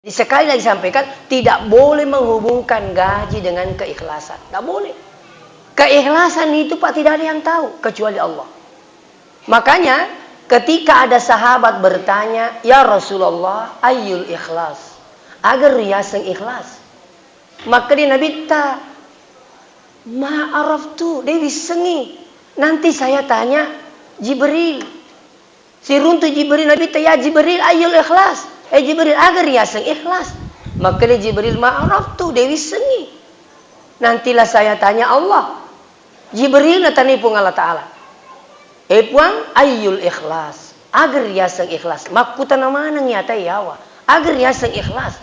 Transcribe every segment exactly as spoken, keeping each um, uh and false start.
Jadi, sekali lagi sampaikan, tidak boleh menghubungkan gaji dengan keikhlasan. Tidak boleh. Keikhlasan itu, Pak, tidak ada yang tahu kecuali Allah. Makanya, ketika ada sahabat bertanya, "Ya Rasulullah, ayyul ikhlas?" Aga riyaseng ikhlas? Makkeda Nabitta, "Ma araftu, de wissengi. Nanti saya tanya Jibril." Siruntu Jibril Nabitta, "Ya Jibril, ayyul ikhlas?" Eh Jibril, aga riyaseng ikhlas? Makkeda Jibril, "Ma araftu, de wissengi. Nantilah saya tanya Allah." Jibril natanya Puang Allah Ta'ala, "Eh Puang, ayyul ikhlas? Aga riyaseng ikhlas?" Makkutana maneng iyata yawa, "Aga riyaseng ikhlas?"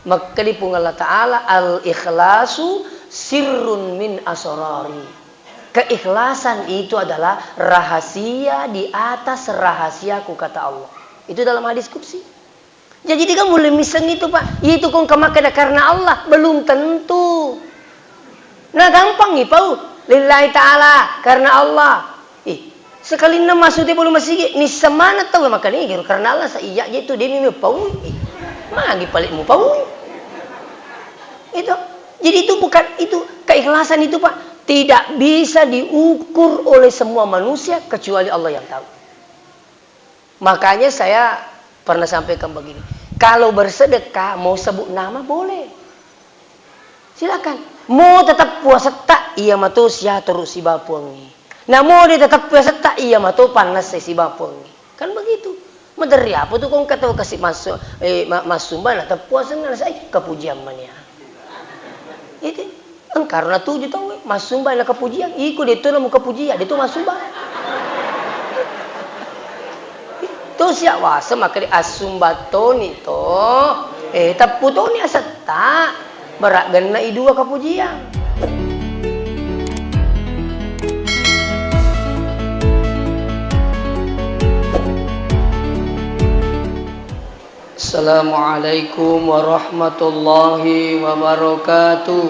Makkeda Puang Allah Ta'ala, "Al ikhlasu sirrun min asrari." Keikhlasan itu adalah rahasia di atas rahasiaku, kata Allah. Itu dalam hadis qudsi. Jadi, de gaga mulle misseng itu, Pak. Itu ko engka makkeda karena Allah, belum tentu. Nah, gampang ipau. Lillahi ta'ala, karena Allah. Ih, sekalinna massu te bulu masigi, nisseng maneng tau makkeda, "Ih, karena Allah sa iya je tu, de mi paui." Ih, magi pale mupaui. Itu. Jadi, itu bukan itu, keikhlasan itu, Pak, tidak bisa diukur oleh semua manusia kecuali Allah yang tahu. Makanya saya pernah sampaikan begini, kalau bersedekah mau sebut nama boleh. Silakan. Mo tetap puasetta, iya mato siatoro siba Puangnge. Namo de tetap puasetta, iya mato pannessai siba Puangnge. Kan begitu. Maderri apa tu ko engka tau kasi massu, eh, ma-, massumba na teppuasenna nasai kepujian mania. Itu. Engkaro natuju tauwe, massumba na kepujian. Iko de to namu kepujian, de to massumba. To siawasa makkeda assumba toni to. Eh, teppu toni asetta. Berak genna i dua kepujian. Assalamualaikum warahmatullahi wabarakatuh.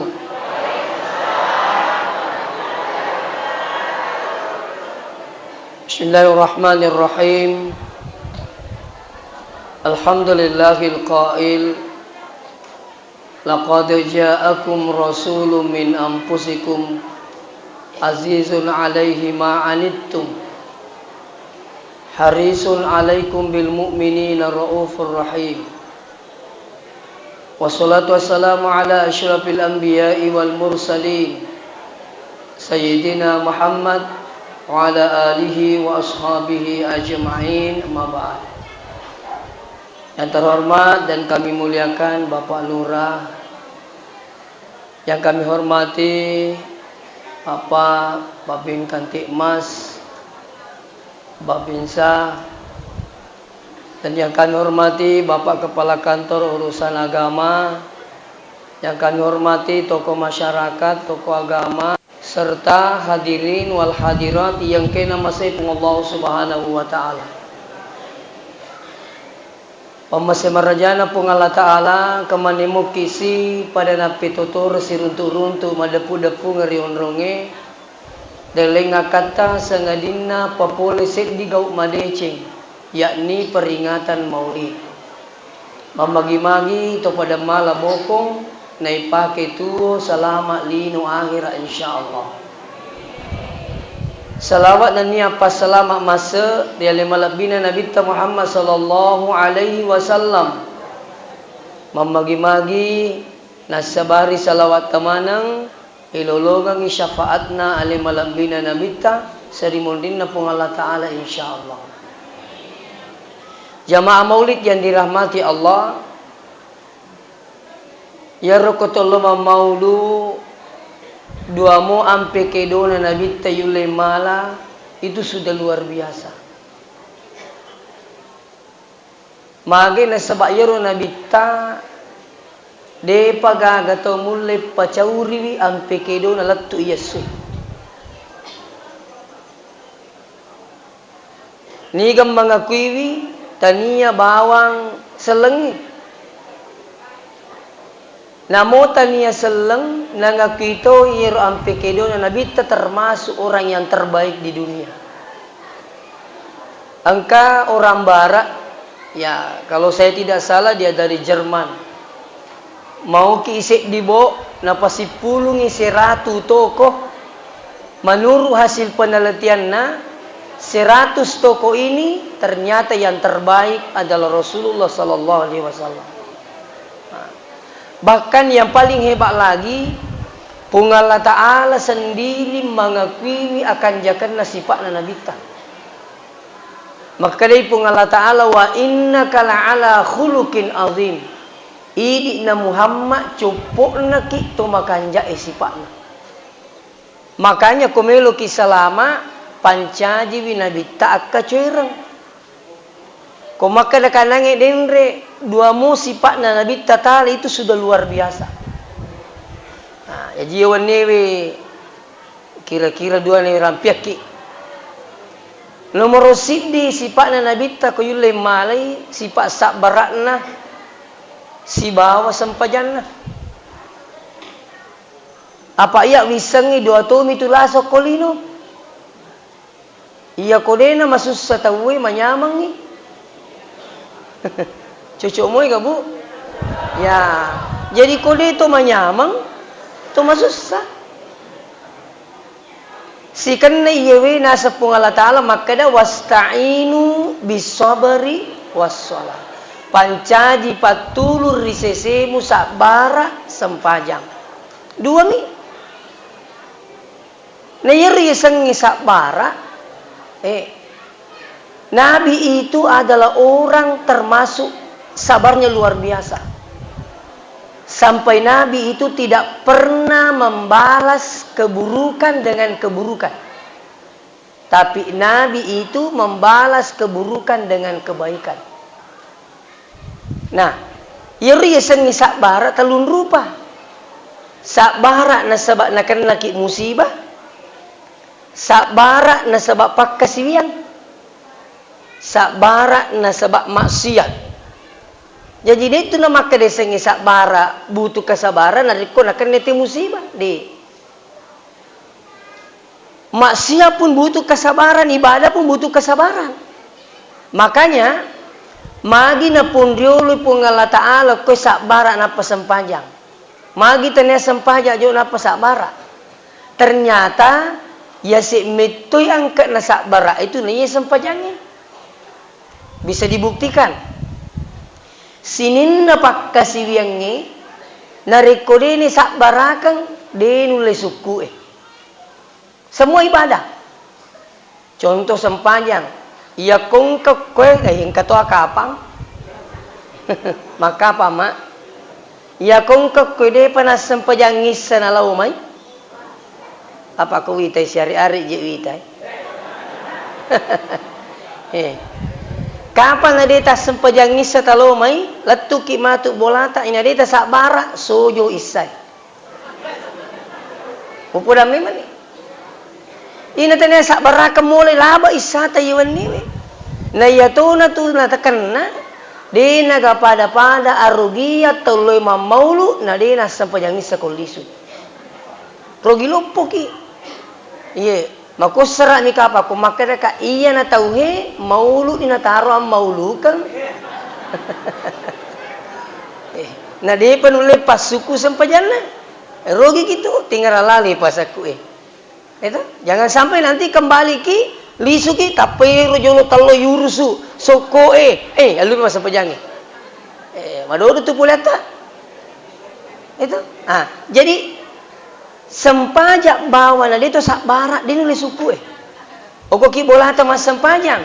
Bismillahirrahmanirrahim. Alhamdulillahil qail, "Laqad ja'akum rasulun min anfusikum azizun alaihi ma anittum, harisun alaikum bil mu'minina raufur rahim." Wassalatu wassalamu ala asyrafil anbiya'i wal mursalin, Sayyidina Muhammad wa ala alihi wa ashabihi ajma'in, amma ba'd. Yang terhormat dan kami muliakan Bapak Lurah, yang kami hormati Bapak Babin Kamtibmas, Babinsa, dan yang kami hormati Bapak Kepala Kantor Urusan Agama, yang kami hormati tokoh masyarakat, tokoh agama, serta hadirin wal hadirat yang kena masai Puang Allah Subhanahu wa Ta'ala. Pammase marajana Puang Allah Ta'ala, engka maneng mukisi pada nappetotoro siruntu-runtu madeppu-deppungeng ri onrongnge, delleng akkatta sangadinna papole seddi gau madeceng, yakni peringatan Maulid. Mammagi-magi to pada mala bokong, naipake tuo salama lino akhira, insyaallah. Salawat nennia passalama masse ri ale malebbina Nabitta Muhammad sallallahu alaihi wasallam. Mammagi-magi nassabari salawat tamaneng, ilolongengngi syafaatna ale malebbina Nabitta seri monrinna Puang Allah Ta'ala, insyaallah. Jamaah maulid yang dirahmati Allah, iyaro ko tollo mammaulu duamo ampe kedona Nabitta yulle mala, itu sudah luar biasa. Mage nasaba iyaro Nabitta depa gaga tau mulle pacauriwi ampe kedona lettu iyessu. Niga mangakuiwi tania bawang sellengngi. Namo tania selleng, nangakui to iyaro ampe kedona Nabitta termasuk orang yang terbaik di dunia. Engka orang barat, ya, kalau saya tidak salah dia dari Jerman. Mauki seddi bo, napasippulungi seratu toko. Menurut hasil penelitianna, seratus toko ini ternyata yang terbaik adalah Rasulullah sallallahu alaihi wasallam. Nah, bahkan yang paling hebat lagi, Puang Allah Ta'ala sendiri mengakuiwi akan jakenna sipa'na Nabitta. Makkedai Puang Allah Ta'ala, "Wa innaka la'ala khuluqin azim." Idi'na Muhammad, coppo'naki to makanja'e sipa'na. Makanya ko meloki salama, pancajiwi Nabitta akkacoereng. Ko makkeda kanangnge denre, dua mo sipa'na Nabitta tala, itu sudah luar biasa. Nah, jaji wennewe kira-kira dua ne rampiakki. Nomoro siddi sipa'na Nabitta ko yulle malai, sipa' sabbara'na sibawa sempajanna. Apa iya wissengngi dua tomi tu laso ko lino? Iya ko dena masussa tauwe, manyamengngi. Cocok moi ga, Bu? Ya, jadi ko de to manyameng, to masussa. Sikenna iyewe naseng Puang Allah Ta'ala makkeda, "Wasta'inu bisabri wassalah." Pancaji pattulung ri sesemu sabbara sempajang. Dua mi. Na iyaro yasengnge sabbara, eh, Nabi itu adalah orang termasuk sabarnya luar biasa. Sampai Nabi itu tidak pernah membalas keburukan dengan keburukan. Tapi Nabi itu membalas keburukan dengan kebaikan. Nah, iyaro yasengnge sabbara tellung rupa. Sabbara nasaba nakennaki musibah, sabbara nasaba pakkasiwiang, sabbara nasaba maksiat. Jaji, de'tu namakkeda yasengnge sabbara butuh kesabaran narekko nakenna te musibah, de. Maksiat pun butuh kesabaran, ibadah pun butuh kesabaran. Makanya, magi naponrioloi Puang Allah Ta'ala koe sabbara nappa sempajang. Magi tania sempajang jo nappa sabbara. Ternyata, yase mettoi angke'na sabbara itu naiya sempajangnge. Bisa dibuktikan. Sininna pakkasiwiangnge, narekko deni sabbarakeng, de nulle sukku'e. Semua ibadah. Contoh sempajang. Iya kongka koe, eh, engka toa kapang. Makkapang, Mak. Iya kongka koe depa nassempajang issa nalao mai. Apa ko witai siari-ari je witai. Eh. Kapang na de tassempajang issa talo mai, lettuki matu bolata, ina de tasabbara, sojo issai. Upoda memang ni. Ina tania sabbarakeng mole laba issata iwenniwe. Na iyatona tu natakenna, de naga pada-pada arugia telloi mammaulu, na de nassempajang issa ko lisu. Rogi loppoki. Iye, makossara'mi kapang ko makkedaka, iyana tauhe mauluni nataro ammaulukeng. Eh, na depa nulle passukku sempajanna. Rogi kitu, tinggal lali pasakku, eh. Itu, jangan sampai nanti kembali ki, lisuki, tapero jolo tello yurusu, sokko, eh, eh, allupi massempajangnge. Eh, madodo tu pole atta. Itu. Ah, jadi sempajang bawana de to sabbara, de nulle sukku, eh. Okoki bolata massempajang.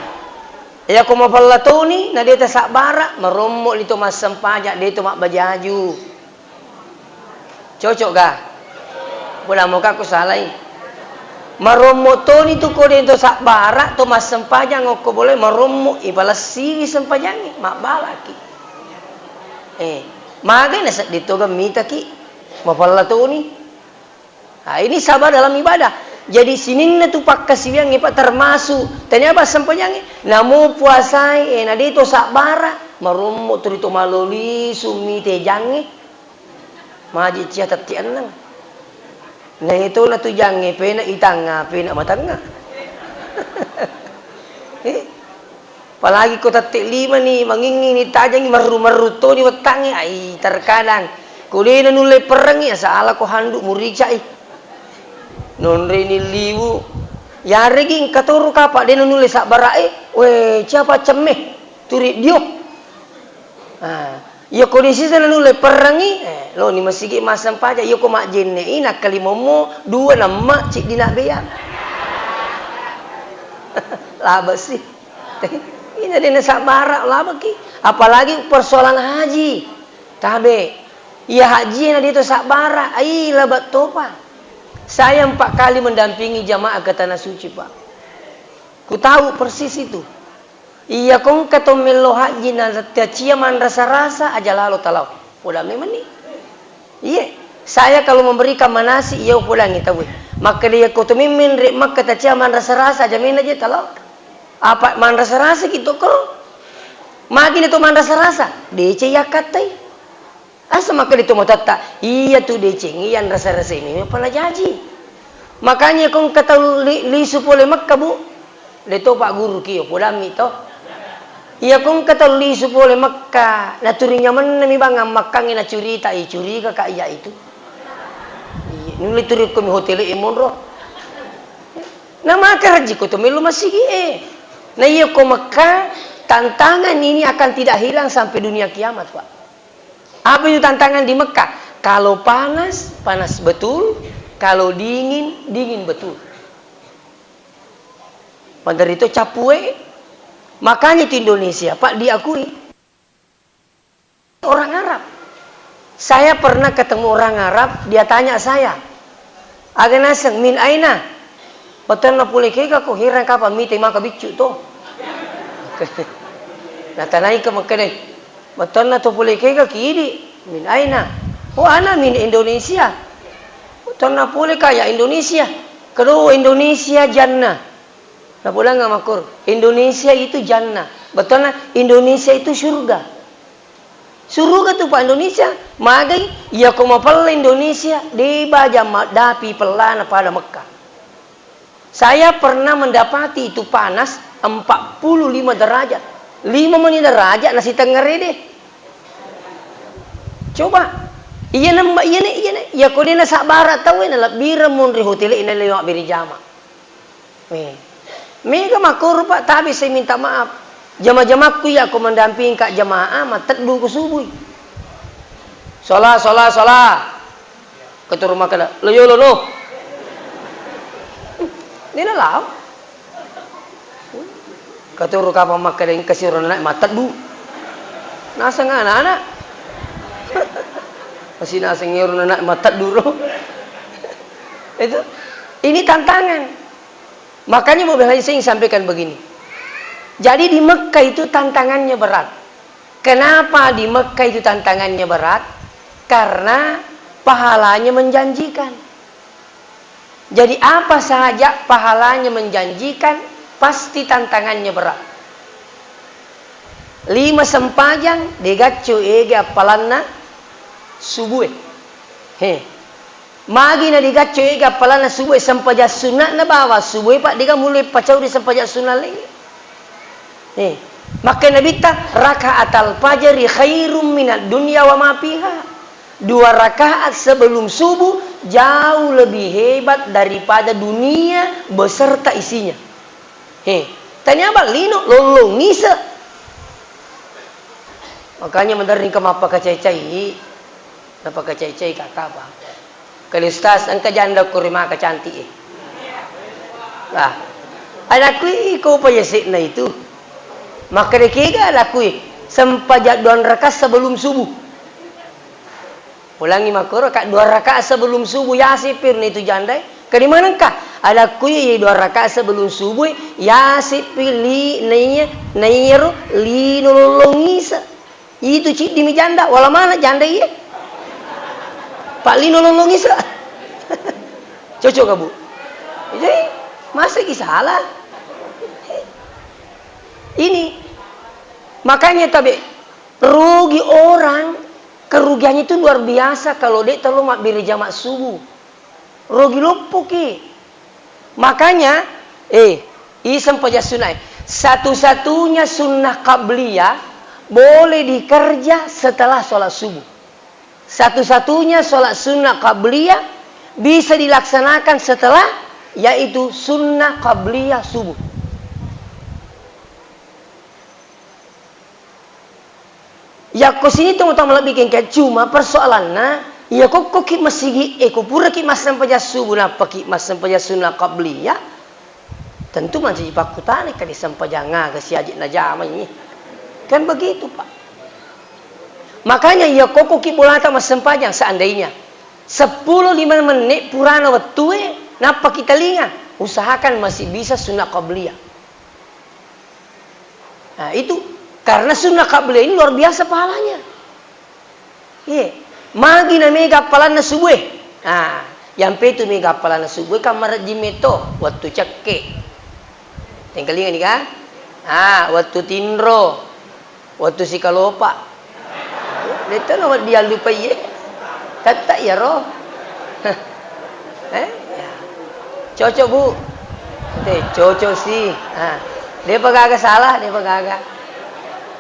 Iya ko mapella toni, na de tasabbara, marommo ni to massempajang, de to mabbajaju. Cocok ga? Pura moka ku salai. Marommo toni tu ko de to sabbara, to massempajang okko bolai, marommo, ipalessiwi sempajangnge, mabbalaki. Eh, magai na sedding toga mitaki, mapella toni. Nah, ini sabar dalam ibadah. Jadi sininna tu pakkasiwiangnge, Pak, termasuk tania passempajangnge, namo puasai, eh, na de to sabbara, marommo tu ri to malolisu mite jangnge. Maji cia tette enneng. Na itu na tu jangnge, pena itangnga, pena matangnga. Eh? Apalagi ko tette lima ni, mangingngi ni, tajengngi, merru-merru toni wettangnge. Ai, terkadang Ko de' nanulle perrengngi, asala ko handu muricai. Nonreni liwu. Yaregi engka toro kapa de' nanulle sabbara'e, we, ciapa cemme, turi dio. Ah, iya ko de' sisa nanulle perrengngi, eh, loni masigi massempajang, iya ko majjenne'i nakkalimommo dua namma ciddi nabbeang. Labasi. Ina de' nasabbara, labaki. Apalagi persoalan haji. Tabe. Iya haji na de' to sabbara, ai labe' topa. Saya empat kali mendampingi jamaah ke Tanah Suci, Pak. Ku tahu persis itu. Iya ko engka to mello haji na tacia manrasa-rasa aja lalo talao. Poda memang ni. Iye, saya kalau memberikan manasik, iya upodangngi tauwe. Makkeda iya ko to memmenre Makkah tacia manrasa-rasa aja mena je talao. Apa manrasa-rasa ki to ko? Magi na to manrasa-rasa? Deceng yakkattai. Asa makkeda to matatta, iya tu deceng, iya rasa-rasa ini apa najaji. Makanya ko engka tau li-, lisu pole Makkah, Bu. De' to Pak Guru kio, podammi to. Iya ko engka tau lisu pole Makkah, naturi nyamenna mi bang ammakkangnge nacurita, eh, curiga ka iya itu. Iya, nulle turi ko mi hotel e monro. Na maka rajiko to melu masigi e. Na iya ko Makkah, tantangan ini akan tidak hilang sampai dunia kiamat, Pak. Apa itu tantangan di Mekah? Kalau panas, panas betul. Kalau dingin, dingin betul. Maderri to cappue. Makanya itu Indonesia, Pak, diakui orang Arab. Saya pernah ketemu orang Arab, dia tanya saya, "Aga naseng, min aina?" Bettuanna pole kega ko, herang kapang mitai maka biccu to. Natanaika makkedai, bettuanna to pole kega ki idi, min aina? Oh, ana min Indonesia. Bettuanna pole kaya Indonesia. Kedua Indonesia jannah. Napodangnga makkoro, Indonesia itu jannah. Bettuanna Indonesia itu surga. Suruga tu Pak Indonesia, magai, iya ko mapella Indonesia, de' baja maddapi pellana pada Mekah. Saya pernah mendapati itu panas empat puluh lima derajat. Lima meni derajat nasi tengnga rede. Coba. Iya nemba, iya ne, iya ne. Iya ko de' nasabbara tau, nalebbireng monri hotel e, nalewat beri jama. Eh. Mega makkoro, Pak, tabe saya minta maaf. Jama-jamakku iya ko mendampingi ka jamaah, mateddu ko subui. Sholat, sholat, sholat. Keturu makkeda, "Lo yolo no." Dena lao. Keturu kapang makkeda engka siro naik mateddu. Naseng anak-anak. Masih naseng iro naik mateddu ro. Itu, ini tantangan. Makanya mau saya ingin sampaikan begini. Jadi di Mekah itu tantangannya berat. Kenapa di Mekah itu tantangannya berat? Karena pahalanya menjanjikan. Jadi apa saja pahalanya menjanjikan, pasti tantangannya berat. Lima sempajang, de' gacco ega appalanna subue. He. Magi na de' gacco ega appalanna subue, sempajang sunna'na bawa subue, Pak, de' ga mulle pacau ri sempajang sunna laingnge. Eh, makkeda Nabitta, "Raka'atal fajri khairum minad dunya wa ma fiha." Dua rakaat sebelum subuh jauh lebih hebat daripada dunia beserta isinya. He, tania ballino, lollong ngise. Makanya maderri engka mappakacai-cai, napakacai-cai kata apa? Kali ustaz, engka janda kuri maka cantik e. Lah, adakkui ko pa yasekna itu. Maka dekega adakkui sempajang dua rakaat sebelum subuh. Ulangi makkoro, ka dua rakaat sebelum subuh, yasippi ro itu janda e. Kedi manengka? Adakkui dua rakaat sebelum subuh, yasippi li naiya, naiyaro lino lollong ngise. Itu ciddi mi janda, wala mana janda iye. Pak lino lollong ngise. Cocok ga, Bu? Jadi, masa ki salah? Ini. Makanya tabe, rugi orang, kerugiannya itu luar biasa kalau de' telo mabbere jama subuh. Rugi loppoki. Makanya, eh, iseng paja sunai. Satu-satunya sunnah qabliyah boleh dikerja setelah sholat subuh. Satu-satunya sholat sunnah qabliyah bisa dilaksanakan setelah, yaitu sunnah qabliyah subuh. Yakko sini tau-tau malebbi kengke, cuma persoalanna, iya kokkoki masigi e, ko puraki massempajang subuh, nappaki massempajang sunnah qabliyah, tentu mancaji pakkutana, kade sempajang aga siaji najamai. Kan begitu, Pak. Makanya iya kokkoki bolata massempajang, seandainya sepuluh lima menit purana wettue, nappaki talinga, usahakan masih bisa sunnah qabliyah. Nah, itu karena sunnah qabliyah ini luar biasa pahalanya. Iya. Magi na mega appalanna subuh e. Nah, yang petu mega appalanna subuh e, kan marejjing meto, wettu cekke. Tengkalinga ni kan? Ah, wettu tinro, wettu sikalopa. Detto no diallupai ye. Tetta iyaro. Eh? Ya. Cocok, Bu. Te, cocok sih. Ah. Depa gaga salah, depa gaga.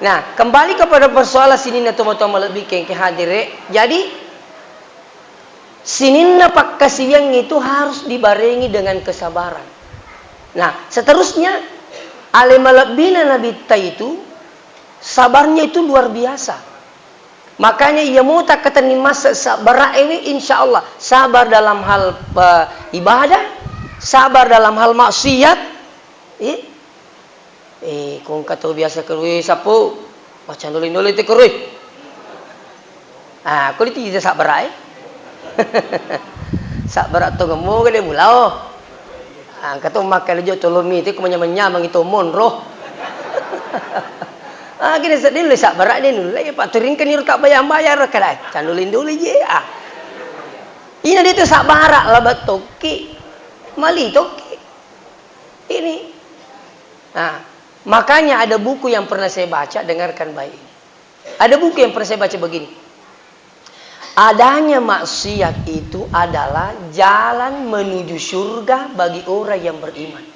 Nah, kembali kepada persoalan sininna tomatoa malebbi kengke hadire. Jadi, sininna pakkasiwiang itu harus dibarengi dengan kesabaran. Nah, seterusnya, ale malebbina Nabitta itu, sabarnya itu luar biasa. Makanya iya mota katenni masa sabar ewe, insya Allah sabar dalam hal, eh, ibadah, sabar dalam hal maksiat. Eh, eh, kongka tau biasa kerui sapu, macam doli-doli te kerui. Ah, ko ditija sabbara e. Sabbara tongeng moga de mulao. Engka to makkeda jo tolong mite ko manyameng-nyameng to monro. Ah, kene seddi le sabbara de nulle, Pak, turingkani ro tabbayang-bayang ro kada. Canduli-nduli je, ah. Ina de tu sabbara, laba tokki. Mali tokki. Ini. Nah, makanya ada buku yang pernah saya baca, dengarkan baik ini. Ada buku yang pernah saya baca begini. Adanya maksiat itu adalah jalan menuju surga bagi orang yang beriman.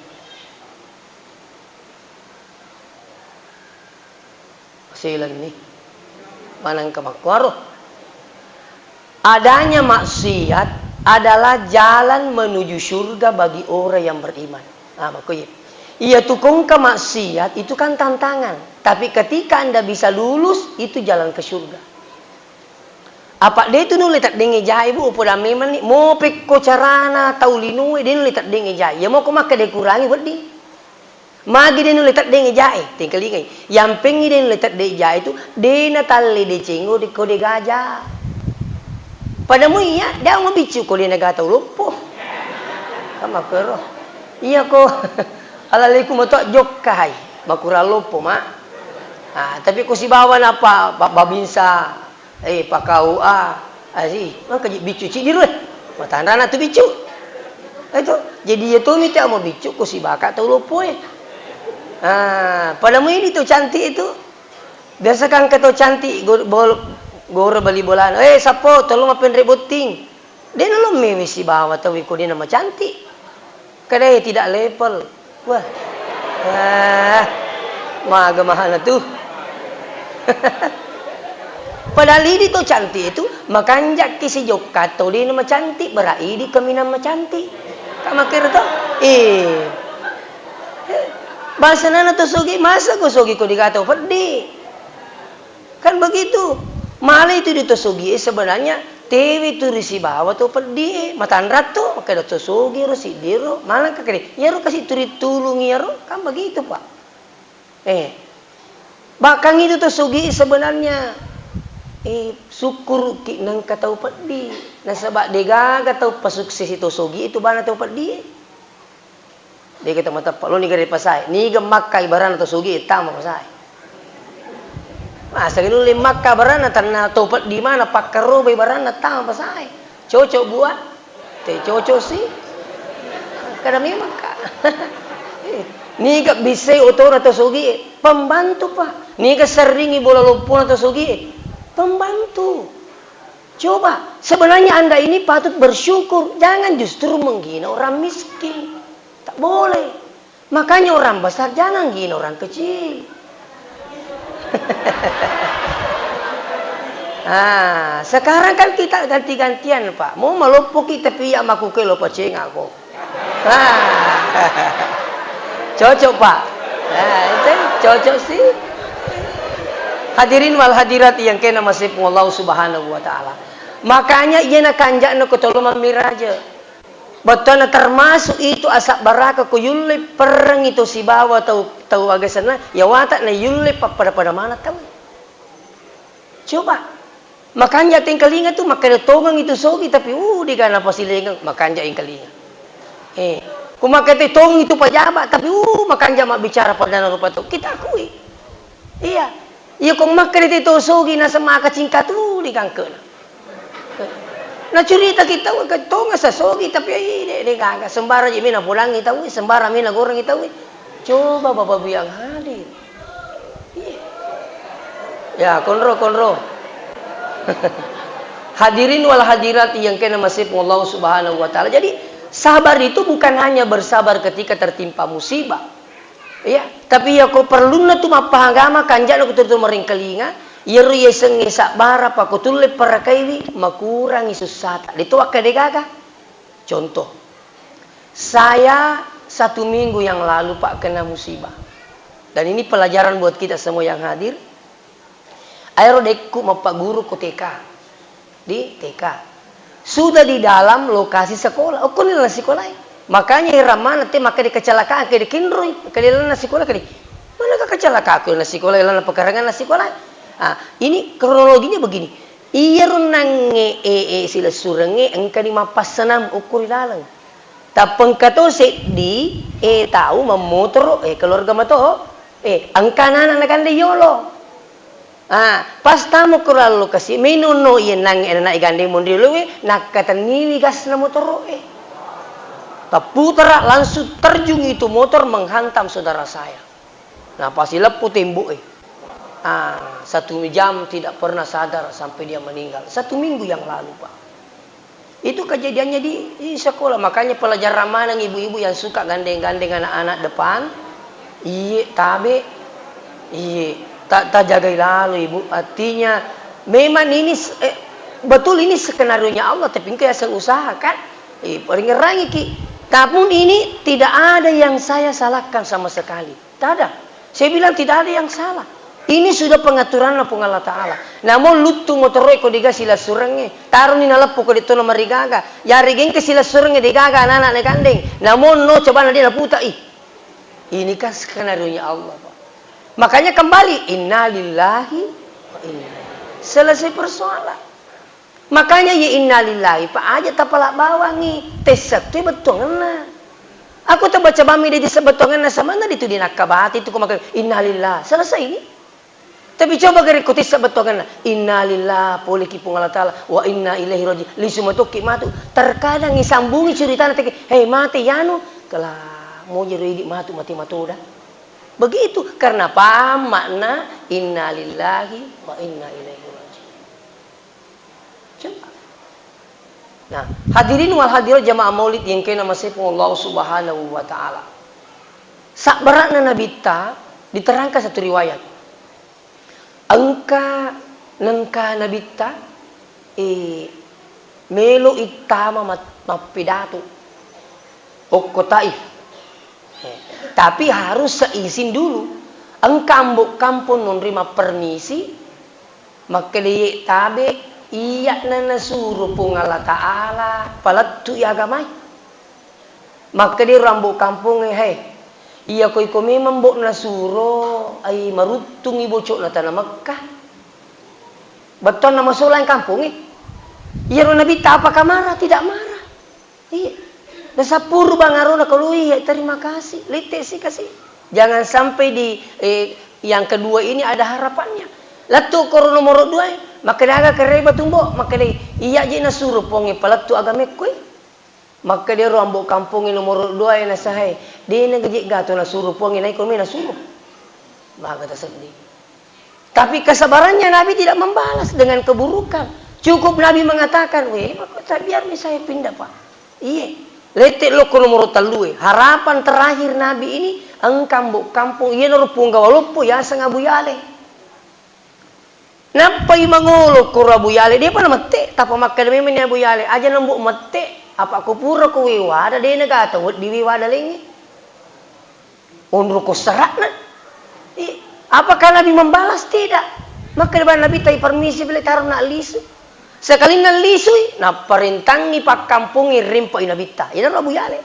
Masih lagi nih. Mana engka makkuaro? Adanya maksiat adalah jalan menuju surga bagi orang yang beriman. Ah, makko iya. Iya tu kongka maksiat itu kan tantangan. Tapi ketika Anda bisa lulus, itu jalan ke surga. Apa de tu nulle taddengnge jae, Bu, poda memang ni. Mo pekko carana tau linoe, de nulle taddengnge jae. Iya moko makkeda kurangi wedding. Magi de nulle teddengngi jae, tengkalingai. Yampengngi de nulle tedde jae tu, de natalle deceng ode ko de gaja. Pada mu iya, de mabiccu ko de naga tau loppo. Kan makkero. Iya ko, alaleku mato jokkai, makurang loppo, Mak. Ah, tapi ko sibawa napa, ba-, babinsa, Eh, pakau, ah, asi, maka ji-, biccu ciddi ro, eh. Matanrana tu biccu. Itu. Jadi iya tomi te amo biccu ko sibaka tau loppo e. Ah, pada mu ini tu cantik itu. Biasa kan ke tau cantik, go-, bol-, goro bali bolana. Eh, sappo, tolong mapenre botting. De nalo mewe sibawa tau iko de namacantik. Kadai tidak level. Wah. Ah, maga mahana tu. Padahal idi to cantik itu, makanjakki sijokka to de namacantik, berarti idi kaminang macantik. Ka makkero to? Eh. Bahasa nana to sogi, masa ko sogi ko digato peddi. Kan begitu. Male itu di to sogie sebenarnya tewe tu risibawa to peddi e, matanra to, makkeda to sogi ro, siddi ro, malang ka kede. Iyaro kasi turi tulung iyaro, kan begitu, Pak. Eh. Bahkan itu to sogie sebenarnya, eh, sukkuruki nengka tau peddi. Nasaba degaga tau pasuksesi to sogie itu bana tau peddi e. Dega to mateppa lo niga ri pasae. Niga makkai barana to sugi tama pasae. Masa nulle makka barana tanna to peddi mana pakkarobai barana tama pasae. Cocok buat? Te cocok sih. Kada memang ka. Niga bissai otora to sugi, pembantu, Pak. Niga serringi bola loppona to sugi, pembantu. Coba, sebenarnya Anda ini patut bersyukur, jangan justru menghina orang miskin. Tak boleh. Makanya orang besar jangan hina orang kecil. Ah, sekarang kan kita ganti-gantian, Pak. Mau maloppoki tapi iya makuke lo pacengako. Ah. Cocok, Pak. Nah, itu cocok sih. Hadirin wal hadirat yang kena masih Allah Subhanahu wa taala. Makanya iya na kanja'na ko tolo mammiraja. Bettuanna termasuk itu asabbaraka ko yulle perreng itu sibawa tau, tau agasenna, ya wata na yulle pappada-pada mana tau. Coba. Makanja tengkalinga tu, makkeda tongeng itu sogi, tapi, uh, dega napasilengeng, makanja engkalinga. Eh, ku makkeda tongeng itu pajaba, tapi, uh, makanja mabbicara pada rupa tu. Kita akui. Iya. Iya, ko makkeda te to sogi, nasemaka cingka tu di gangkena. Na curita kita, tongeng sa sogi, tapi, eh, de, de gaga. Sembarang je mina pulangi tau, sembarang mina gorengi tau. Coba Bapak Ibu yang hadir. Iya. Ya, konro, konro. Hadirin wal hadirat yang kena masih Allah Subhanahu wa taala. Jadi, sabar itu bukan hanya bersabar ketika tertimpa musibah. Iya, tapi iya ko perlunna tu mappahang agama, kanja'na ko terus merengkalinga, iyaro yasengnge sabbara pa ko tulle parakaiwi, makurangi sussata. De to akkade gaga. Contoh, saya satu minggu yang lalu, Pak, kena musibah. Dan ini pelajaran buat kita semua yang hadir. Aero dekku mappaguru ko T K. Di T K. Sudah di dalam lokasi sekolah. Okkoni laleng sikolae. Makanya heran maneng te makkeda kecelakaan, kede kenroi, kede lalenna sikola, kede. Mana ka kecelakaan ko na sikola, lalenna pekaranganna sikola. Ah, ini kronologinya begini. Iyaro nangnge, eh, eh, silessurengnge engkani mappassenang okko ri laleng. Tappengka to seddi, eh, tau mammotoro, eh, keluarga mato, eh, engka anak-anak nakande yolo. Ah, pas tamo ko laleng lokasi, meno no iye nangnge anak-anak gandeng monri loe, nakkatenniwi gasna motoro, eh. Tapputara, langsung terjun itu motor menghantam saudara saya. Nah, pasti leppu tembok, eh. Ah, satu jam tidak pernah sadar sampai dia meninggal. Satu minggu yang lalu, Pak. Itu kejadiannya di, di sekolah. Makanya pelajaran maneng ibu-ibu yang suka gandeng-gandeng anak-anak depan. Iye, tabe. Iye, tak tajagai lalu, Ibu. Artinya, memang ini s-, eh, betul ini skenario-nya Allah, tapi engka yaseng usaha, kan? Eh, paringerangi ki. Namun ini tidak ada yang saya salahkan sama sekali. Tada. Saya bilang tidak ada yang salah. Ini sudah pengaturanna Puang Allah Ta'ala. Namo luttu motoroe ko dega silessurengnge. Taroni naleppu ko detto namarigaga. Yari gengke silessurengnge degaga anak-anak na gandeng. Namo no cobana de naputa i. Ini kan skenario-nya Allah, Pak. Makanya kembali, innalillahi wa inna ilaihi. Selesai persoalan. Makanya ye innalillahi, Pak, aja tapala bawangi, tessattu bettuangenna. Aku tabaca bami de tessa bettuangenna, samanna ditu dinakkabati tu ko makkeda innalillah, selesai ni. Tapi coba gare ko tessa bettuangenna, innalillah, poleki Puang Allah Taala, wa inna ilaihi raji, lisu matokki matu. Terkadang isambungi curitana teke, hei mate yanu, kala mojero idi matu mate matoda. Begitu, karena paham makna innalillahi wa inna ilaihi raji. Coba. Nah, hadirin wal hadirat jamaah maulid yang kena masepung Allah Subhanahu wa taala. Sabbarakna nabitta diterangkan satu riwayat. Engka nengka nabitta, eh, melo ittama mat-, mappidatu okko Taif. Eh, tapi harus seizin dulu. Engka ambo kampong nonri mappermisi, makkeda, "Ye tabe, iya'na nasuro Puang Allah Ta'ala palettui agamai." Makkeda ro ambo kampongnge, "He, iya ko iko memang mbo nasuro, ai maruttungi bocokna tana Mekkah." Bettuanna masolang kampongnge. Iyaro Nabitta apakah marah? Tidak marah. Iya. Nasappuru bangarona kalau iya, terima kasih. Lette si kasih. Jangan sampai di, eh, yang kedua ini ada harapannya. Lettu koro nomor dua, makkeda aga kereba tumbo, makkeda iya je nasuro Puangnge palettu agamekku. Makkeda ro ambo kampongnge nomor dua nasahai, de na gaje gato nasuro Puangnge naiko me nasuro. Maga taseddi. Tapi kesabarannya Nabi tidak membalas dengan keburukan. Cukup Nabi mengatakan, "Weh, maka tak biar nih saya pindah, Pak." Iye. Lette lokko nomor tellue. Harapan terakhir Nabi ini, engka mbo kampong, iye noro punggawa loppo, yaseng Abu Yale. Nappai mangolo koro Abu Yale, depa namette, tappa makkeda memeng ni Abu Yale, aja nambu mette, apa ko pura ko wewada, de nagata weddi wewada lengnge. Onroko sera'na. I, apakah Nabi membalas? Tidak. Makkeda bang Nabitta, permisi bele taro na lisu. Sekalinna lisui, naparentangi pakkampongnge rimpai Nabitta. Inaro Abu Yale.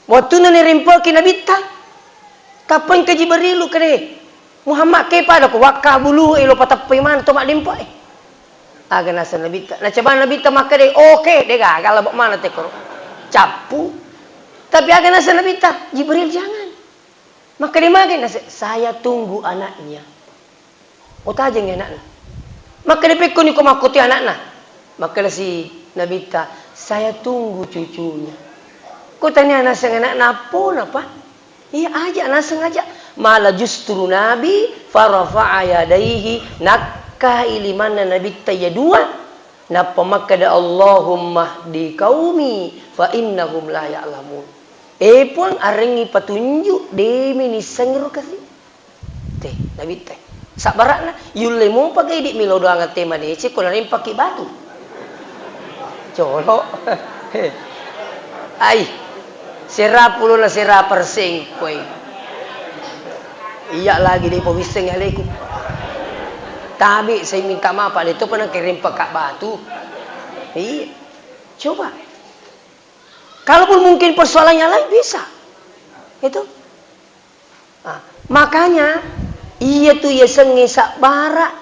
Wettunna narimpaki Nabitta, tappa engka Jibrilu kede, "Muhammad, ke pada ko wakka bulu elo pateppai maneng to maddempa e." Aga naseng Nabitta? Nacabang Nabitta makkede, "Oke, de gaga labo maneng tekoro. Cappu." Tapi aga naseng Nabitta? "Jibril, jangan." Makkede mage naseng, "Saya tunggu anaknya." Utajengngi anakna. Makkeda, "Pekkoni ko makkotoi anakna?" Makkeda si Nabitta, "Saya tunggu cucunya." Ko tania naseng anakna, "Appona, Pa?" "Iya, aja naseng aja." Mala justru Nabi, farafa'a yadaihi, nakkai limanna Nabitta iya dua, nappa makkeda, "Allahumma hdi qaumi fa innahum la ya'lamun." Eh, Puang, arengngi patunjuk, de mi nissengngi ro kasi. Te, Nabitta. Sabbara'na, yulle mopa ga idi melo doang te madeceng ko narempaki batu. Colo. Ai, sera pulona sera perseng koi. Iya lagi de powisseng aleku. Tabe saya minta maaf, ade to pernah kerempaka batu. Iya. Coba. Kalaupun mungkin persoalan yang lain bisa. Itu. Ah, makanya, iya tu yasengnge sabbara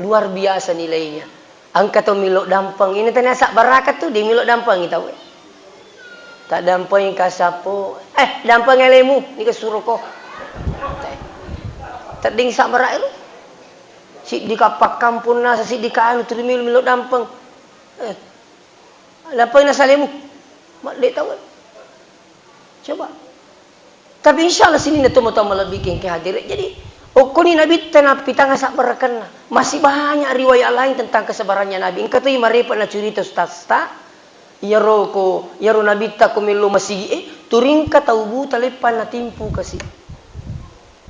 luar biasa nilainya. Engka to melo dampeng, ini tania sabbaraka tu, de melo dampengi tau. Tak dampengi kasapo, eh, dampeng elemu, ni ke suroko. Tedding sabbara ero. Siddi kapakkampung nasa, siddi ka anu, tuli melo, melo dampeng. Eh, Nappai nasalemu? Madde tau. Coba. Tapi insya Allah sininna tomatoa malebbi engka hadir. Jadi, okkoni Nabitta nappitanga sabbarakenna. Masih banyak riwayat lain tentang kesabarannya Nabi. Engka toi marepa nacurita ustaz ta, iyaro ko, iyaro Nabitta ko mello masigi e, turingka tau buta leppa natimpu kasi.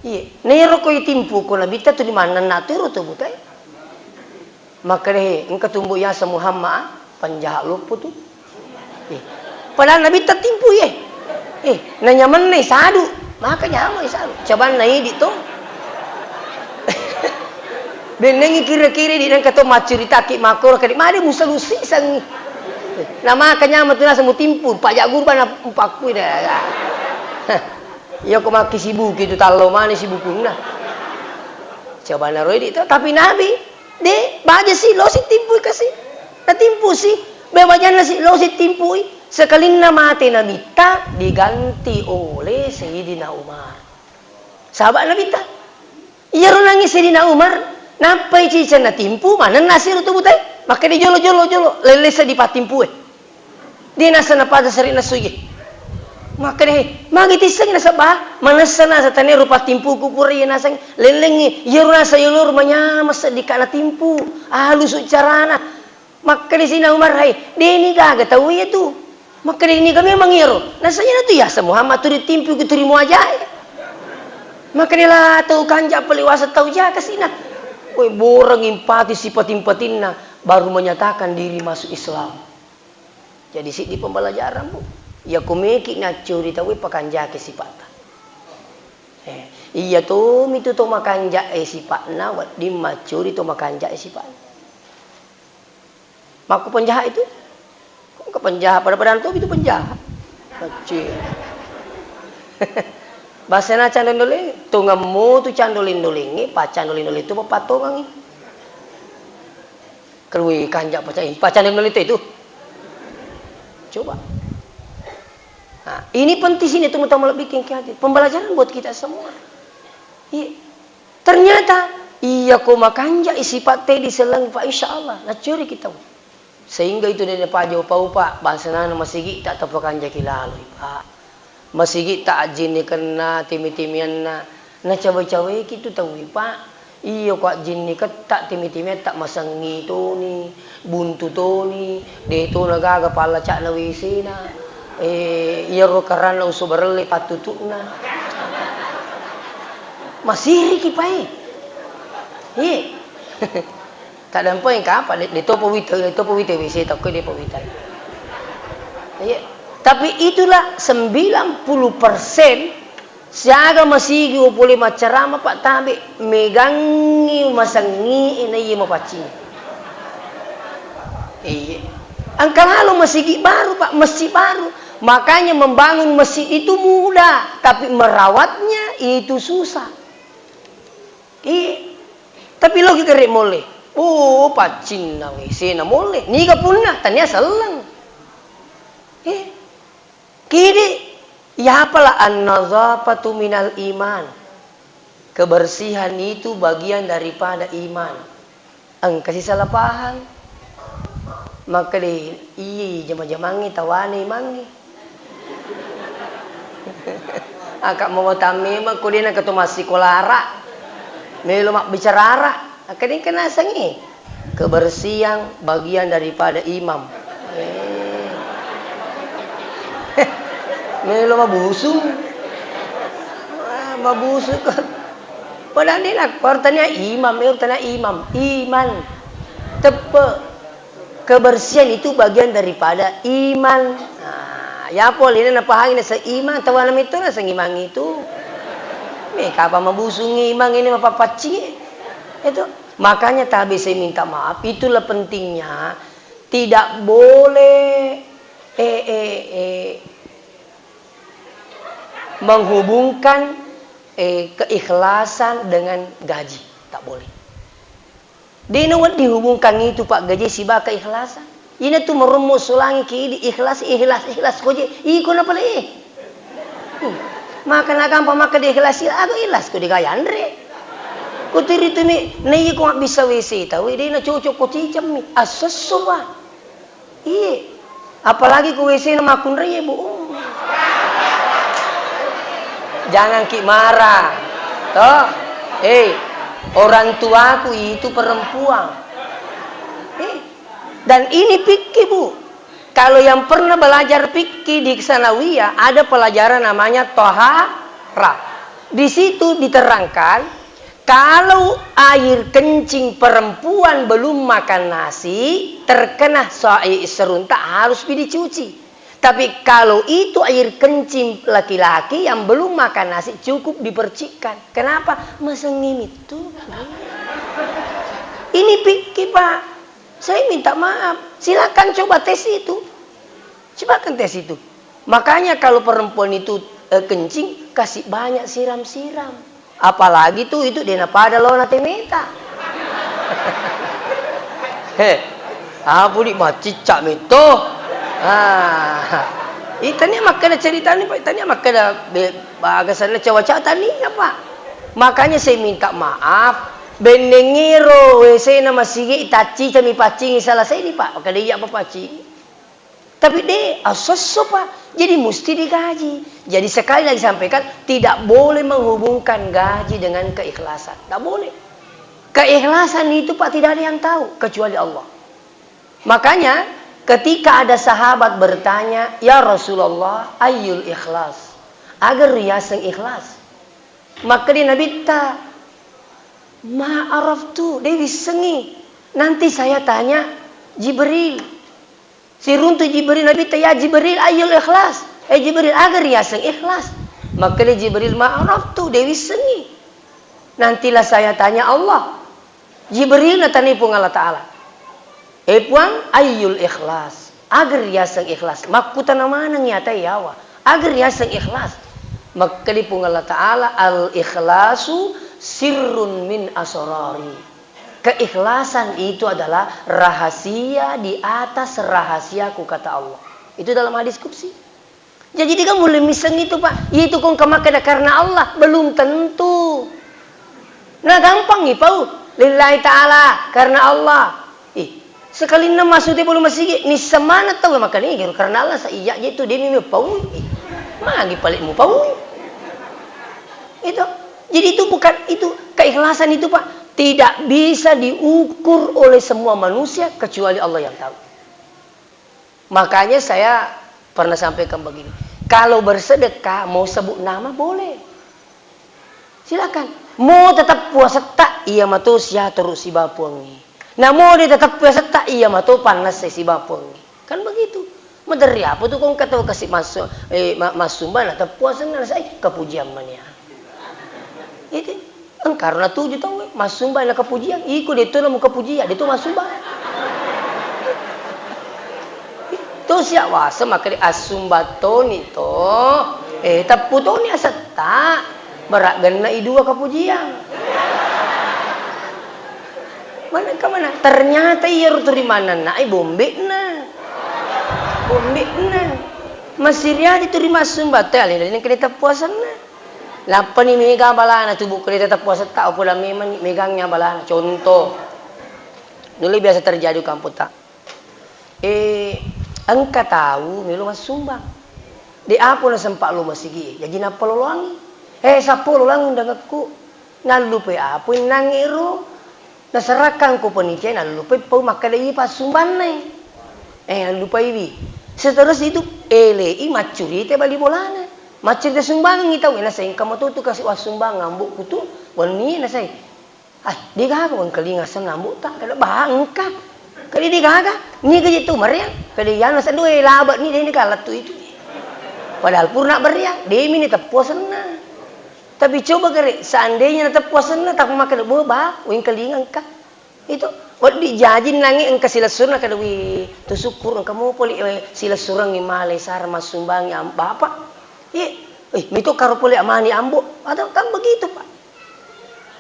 Iye, nero ko itimpu ko Nabitta tuli mannenna tu ero to butae. Makkeda, "He, engka tumbu yaseng Muhammad, ah, penjahat loppo tu." Eh, padahal Nabitta timpu, ye. Eh, nanyamenna sadu, maka nyameng sadu. Cabanna idi to. Bennengi kira-kira di nengka to maccuritaki makkoro kadi, made musalusi sangi. Na maka nyameng tu naseng mutimpu, pajak guru bana mpakkui dah. Iya ko makkisibuki tu tallo mani sibukunna. Coba naro idi to, tapi Nabi, de, baja si, lo si timpui kasi. Natimpu si, be bajanna si, lo si timpui. Sekalinna mate Nabitta diganti oleh Sayyidina Umar. Sahabat Nabitta. Iyaro nangi Sayyidina Umar, nappai ciceng natimpu, manenna siro tu butai. Makkeda jolo, jolo, jolo, lellesa di patimpue. De naseng napada seri nasu iye. Makkeda, "He, magi tissengi nasaba manessa nasa tania rupa timpuku pura iye naseng lellengngi, iyaro nasa yoloro manyameng seddika natimpu, alusu carana." Makkeda Sayyidina Umar, "Hai, deni gaga tau iya tu." Makkeda, "Niga memang iyaro?" Nasanya tu yaseng Muhammad tu ditimpuki tu ri muajae. Makkeda, "La tau kanja pale waseng tau jaka sina." Woi, boreng impati sipating-patingna, baru menyatakan diri masuk Islam. Jadi siddi pembelajaran, Bu. Iya ko meki naccuri tauwe pakanjaki sipatta. Eh, iya tomi tu to makanja e sipatna wedding maccuri to makanja e sipatna. Makku penjahat itu? Kok ke penjahat? Pada-padang tomi tu penjahat. Kecil. Bahasana candoleng, tongemmu tu candoleng-dolengnge, pacandoleng-doleng tu papatongengi. Kerui kanja paca-, pacaneng nolito itu. Coba. Nah, ini penting sini teman-teman lebih king hadir. Pembelajaran buat kita semua. Iya. Ternyata iya ko makanja sipatte di seleng Pak, insya Allah nacuri kita. Sehingga itu dari Pak Jopa upa bangsa nana masigi tak terpekanjaki lalu Pak. Masigitta ajjinnikenna, timi-timianna, nacawe-caweki tu tauwe, Pak. Iyo ko ajjinniketta, timi-timiatta masengngi toni, buntu toni, de tona gaga pallacakna W C-na. Eh, iyaro karanna usu barelle pattutu'na. Masiriki, Pak, eh. Iye. Tadampai kapang, de, de topa wita, de topa wita W C, takko de pa wita. Iya. Tapi itulah sembilan puluh persen siaga masigi upole maccarama, Pak, tabe megangi masengi na iya mapaccing. Iya. Engka lalo masigi baru, Pak, masjid baru. Makanya membangun masjid itu mudah, tapi merawatnya itu susah. Iya. Tapi loki kere molle. Oh, paccinna W C na molle. Niga punna tania selleng. Eh. Kidi, ya apalah an-nazafatu minal iman. Kebersihan itu bagian daripada iman. Engka si salah paham. Makkeda, "Iya, jama-jamangnge tawane imangnge." Aka mawatang memang ko dena keto massikolara. Melo mabbicarara. Aka dengka nasengngi. Kebersihan bagian daripada imam. Eh. Melo mabusung. Wah, mabusung ko. Padahal dia nak, baru tanya imam, baru tanya imam. Iman. Tepe. Kebersihan itu bagian daripada iman. Nah, ya pole ini napahangi nasa iman, tawana metto nasa iman itu. Nih, kapan mabusungi iman ini mapapaccingi. Itu. Makanya tabe saya minta maaf, itulah pentingnya tidak boleh, eh, eh, eh, menghubungkan, eh, keikhlasan dengan gaji. Tak boleh. Dena wedding hubungkan itu, Pak, gaji sibawa keikhlasan. Ina tu merommo solangi ki di ikhlas, ikhlas, ikhlas ko je. Iko na pale. Hmm. Maka na gampang maka di ikhlas, aga ikhlas ko di gaya anre. Ko tiri tu mi, na iko mabbissa W C tau, dena cocok ko cicemmi. Assesso, Pak. Iye. Apalagi ku W C na makkunrai, Bu. Jangan ki marah. Toh? Eh, orang tuaku itu perempuan. Eh, dan ini fikih, Bu. Kalau yang pernah belajar fikih di Sanawiyah, ada pelajaran namanya toharah. Di situ diterangkan, kalau air kencing perempuan belum makan nasi, terkena sa-, eh, serentak, harus pi dicuci. Tapi kalau itu air kencing laki-laki yang belum makan nasi, cukup dipercikkan. Kenapa? Masengi mitu. Ini fikih, Pak. Saya minta maaf. Silakan coba tes itu. Silakan tes itu. Makanya kalau perempuan itu, eh, kencing, kasih banyak siram-siram. Apalagi tuh itu dena pada lona temeta. He, apu di macicca metto. Ah. Itania makkeda ceritanya, Pak, itania makkeda be-, bagasanna cawa-cawa tania, Pak. Makanya saya minta maaf, bennengngero W C-na masigi taccica mi paccingi salah seddi, Pak. Makkeda iya, Pak, paccingi. Tapi de, asosso, Pak. Jadi musti digaji. Jadi sekali lagi sampaikan, tidak boleh menghubungkan gaji dengan keikhlasan. Tidak boleh. Keikhlasan itu, Pak, tidak ada yang tahu kecuali Allah. Makanya ketika ada sahabat bertanya, "Ya Rasulullah, ayyul ikhlas?" Aga riyaseng ikhlas. Makkeda Nabitta, "Ma araftu, de wissengi. Nanti saya tanya Jibril." Siruntu Jibril Nabitta, "Ya Jibril, ayyul ikhlas?" Eh Jibril, aga riyaseng ikhlas? Makkeda Jibril, "Ma araftu, de wissengi. Nantilah saya tanya Allah." Jibril natanya Puang Allah Ta'ala, "Eh Puang, ayyul ikhlas? Aga riyaseng ikhlas?" Makkutana maneng yata yawa. Aga riyaseng ikhlas? Makkeda Puang Allah Ta'ala, "Al-ikhlasu sirrun min asrari." Keikhlasan itu adalah rahasia di atas rahasiaku, kata Allah. Itu dalam hadis qudsi. Jadi, de gaga mulle misseng itu, Pak. Itu kong kemakkeda karena Allah, belum tentu. Nah, gampang ipau. Lillahi ta'ala, karena Allah. Ih, sekalinna masuk di bulu masigi, nisseng maneng tau makkeda, "Ih, karena Allah, sa iya je tu, de mi pau." Ih, magi pale mupau. Itu. Jadi itu bukan itu, keikhlasan itu, Pak, tidak bisa diukur oleh semua manusia kecuali Allah yang tahu. Makanya saya pernah sampaikan begini, kalau bersedekah mau sebut nama boleh. Silakan. Mo tetep puasetta, iya mato siatoro siba Puangnge. Namo de tetep puasetta, iya mato pannessai siba Puangnge. Kan begitu. Maderri apa tu kong kata kasi massu, eh, ma-, massumba na tetep puasenna, nasai kepujian mania. Itu. Engkarna tuju tau, eh, massumba na kepujian. Iko de tu namu kepujian, de tu massumba. To siawasa maka di assumba toni to. Eh, teppu toni asetta. Berak genna i dua kepujian. Mana ke mana? Ternyata iya ro turi manenna ai bombekna. Bombekna. Masiri aja turi massumba te alena kena teppuasanna. Lappani mega balana tubuh kena teppuasetta, apa memang megannya balana. Contoh. Dulu biasa terjadi kampung tak. Eh, engka tau melo massumbang. De apa na sempa lo masigi, jaji nappa loloangi. Eh, sappo loloang undangekku. Nallupai apa innangnge ro. Naserakang ko panitia, nallupai pau makkeda i passumbannai. Eh, nallupaiwi. Seterus itu, elei maccurita bali bolana. Maccurita sumbangengi tau, eh, nasai engka matotu kasi wassumbang ambokku tu, wenni nasai. Ai, degaga wengkalinga asenna ambo'ta, kada ba engka. Kada degaga, niga je tu meriang, kada iyana seddu, eh, laba ni dene kalattu itu. Padahal purna beriang, demi ni teppu asenna. Tapi coba gare, seandainya na teppu asenna, tapi makkeda, "Bo, ba, wengkalinga engka." Itu, wedding jaji nange engka silessurna kada wi, tu syukur engka mo pole, eh, silessurengngi male sara massumbangi am-, bapak. Iya, eh, mito karo pole amani ambo, atau kan begitu, Pak.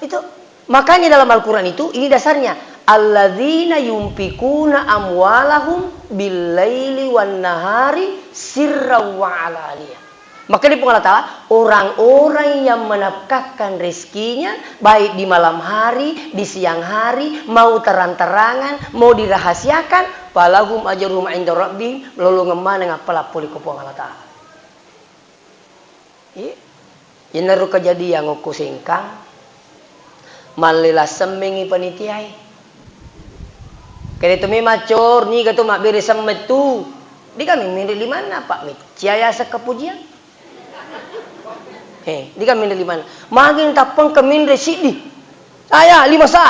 Itu. Makanya dalam Al-Quran itu, ini dasarnya, "Alladzina yunfikuna amwalahum bil-laili wan-nahari sirran wa alaniyah." Maka di Puang Allah Ta'ala, orang-orang yang menafkahkan rezekinya, baik di malam hari, di siang hari, mau terang-terangan, mau dirahasiakan, falahum ajruhum inda rabbihim, lolongeng maneng appala pole ko Puang Allah Ta'ala. Iya. Iyanaro kejadian okko Sengkang, mallela semmengngi panitiae. Kede to memang cor, niga to mabbere semmeng tu. Dikami menre limanna, Pak, meccia yaseng kepujian. Eh, dikami menre limanna. Magi tappeng ke menre siddi. Aya, lima sa.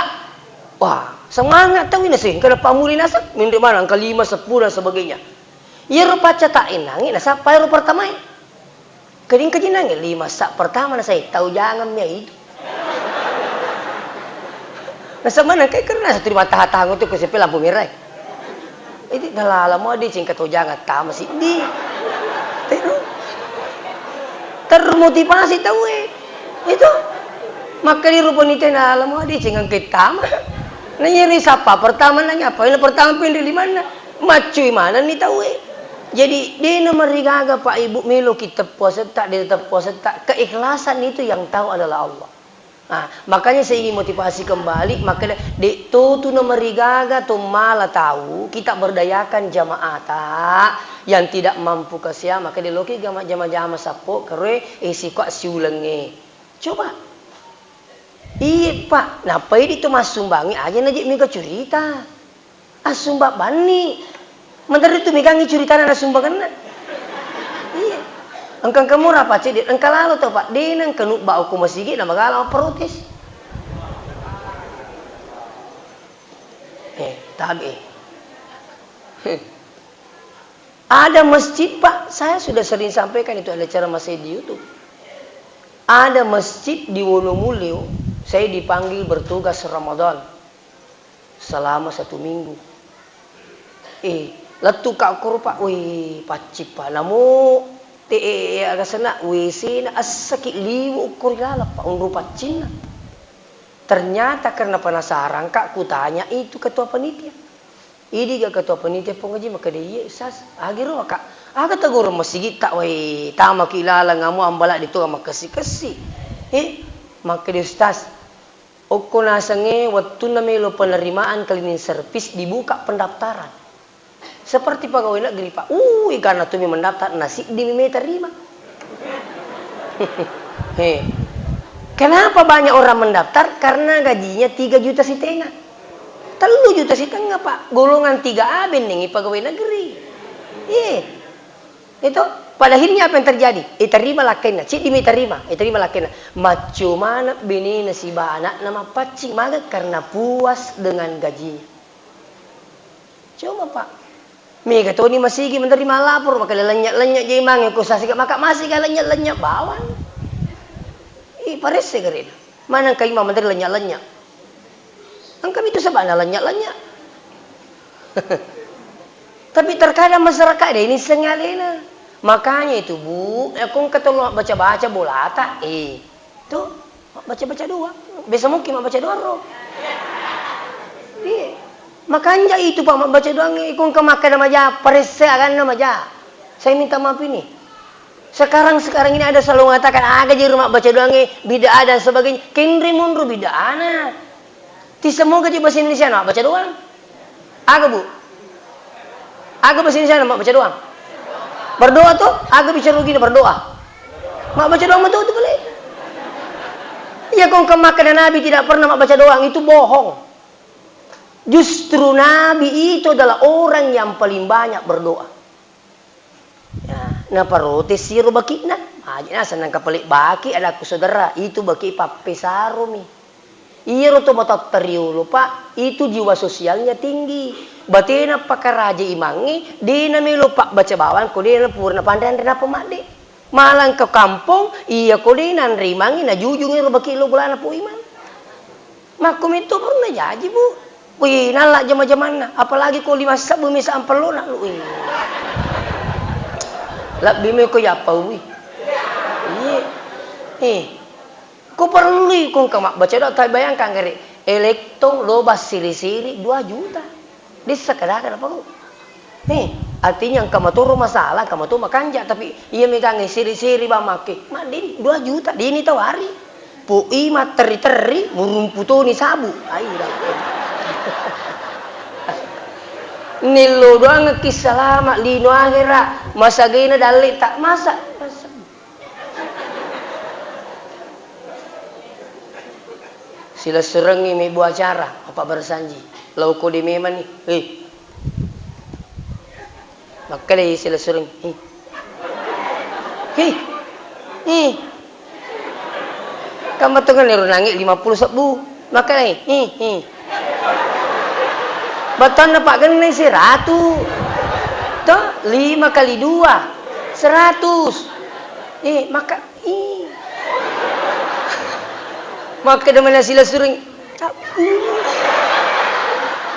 Wah, semangat tau ina sih, kada pamuli naseng, menre mana, engka lima, sepuluh dan sebagainya. Iyaro pacca tak enangi, nasappa ero pertamae. Keding kejinangi, lima sa pertama nasai, tau jangan mia itu. Nasaba nangka karena satu di mata hatang itu ke sepe lampu merah. Itu nalala mo di singkat tau jangan tama siddi. Termotivasi tau eh. Itu. Maka di rupa ni tena lama di cingang ke tama. Nanya ri sapa pertama nanya apa? Yang pertama pindri di mana? Macui mana ni tau eh. Jadi dena marigaga Pak Ibu melo kita puasa tak, dia tetap puasa tak. Keikhlasan itu yang tahu adalah Allah. Nah, makanya saya ingin motivasi kembali, makanya dek to tu na marigaga to mala tahu kita berdayakan jamaah ta yang tidak mampu kasia, maka dia loki jama jama jama sapo kere eh siko siulenge. Coba. Iye, Pak, nappai di tu massumbangi aja na je mega curita. Assumba banni. Menteri tu megangi curitana na sumbangenna. Iya. Engka engka mura Pak cedde, engka lalo tau Pak, dena engka nubba okko masigi na magala mapprotes. Eh, tabe. Ada masjid Pak, saya sudah sering sampaikan itu ada ceramah saya di YouTube. Ada masjid di Wonomulyo, saya dipanggil bertugas Ramadan. Selama satu minggu. Eh, lettu ka koro Pak, weh, pacci Pak. Namo te eh, eh, aga sena, W C na assaki liwu kori laleng Pak, unru paccinna. Ternyata karena penasaran ka, kutanya itu ketua panitia. Idi ga ketua panitia pengaji makkeda, "Iya, Ustaz, agi ro, Kak. Aga tagoro masigi ta, wai, tamaki laleng amo ambala di tu makkessi-kessi." Eh, makkeda, "Ustaz, okko nasengnge wettunna melo penerimaan cleaning service dibuka pendaftaran. Seperti pegawai negeri, Pak. Ui, karena tumi mendaftar, nasiddi mi terima." He. Kenapa banyak orang mendaftar? Karena gajinya tiga juta setengah. Tellu juta setengah, Pak. Golongan tiga A bennengi pegawai negeri. Iya. Itu, pada akhirnya apa yang terjadi? Eh, terima lakkainna, ciddi mi terima, eh, terima lakkainna. Macco maneng benena siba anakna mappaccing, maga karena puas dengan gajinya. Coba, Pak. Mega toni masigi menteri malapor, maka lennye-lennye je imangnge, ko sasika maka masika lennye-lennye bawang. Ih, paresse garena. Maneng ka imang menteri lennye-lennye. Engka mitu sebabna lennye-lennye. Tapi terkadang masyarakat deh ini sengalena. Makanya itu, Bu, aku engka tolong baca-baca bolata, eh. Tuh, mabbaca-baca doang. Biasa mungkin mabbaca doang, ro. Iya. Makanja itu, Pak, mabbaca doang, iko engka makkeda maja, paresse aganna maja. Saya minta maaf ini. Sekarang, sekarang ini ada selalu mengatakan, "Aga je ro mabbaca doang, eh, bid'ah dan sebagainya." Kenre monro bid'ahna. Ti semoga je bahasa Indonesia, nah, baca doang. Aga, Bu? Aga bahasa Indonesia, nah, mabbaca doang. Berdoa tuh, aga bicara rugi berdoa. Mabbaca doang betul tuh boleh. Iya, kong ke makkeda Nabi tidak pernah mabbaca doang, itu bohong. Justru Nabi itu adalah orang yang paling banyak berdoa. Ya, naparotesi ro baki'na. Aja naseng nangka pale baki anakku saudara, itu baki pappesaromi. Iyaro to matatta riolo, Pak, itu jiwa sosialnya tinggi. Batena pakaraja imangnge, dena melo pabbaca bawang ko dena purana panre-anre nappa madde. Malang ke kampong, iya ko dena anre imangnge, najujung ero baki lo bolana po imang. Makkumitto baru najaji, Bu. Wih, nalla jama-jamanna. Apalagi ko lima sebbu misa ampelona, lu, wih. Lebbi me ko yappa, wih. Iya. Eh. Ko perlu ko engka mabbaca doa, tapi bayangkan gare, elektong loba siri-siri dua juta. Dissa kadaka napa, Bu? Nih, artinya engka matoro masalah, engka matoro makanja, tapi iya megangnge siri-siri bang make. Maddini dua juta, dini tawari. Pui matterri-terri, murumpu toni sabu. Ai, dah. Nillo doang ki salama, lino akhera, masagena dalle tak masa. Silessurengngi mebbu acara, apa bersanji. Lao kode memang ni. Eh. Makkedai silessureng. Eh. Eh. Eh. Kammatongeng ero nangi lima puluh sebbu. Makkedai. Eh. Eh. Bettuanna Pak Genne seratu. To, lima kali dua. Seratus. Eh, maka Ih. Makkeda mana silessureng, "Cappu."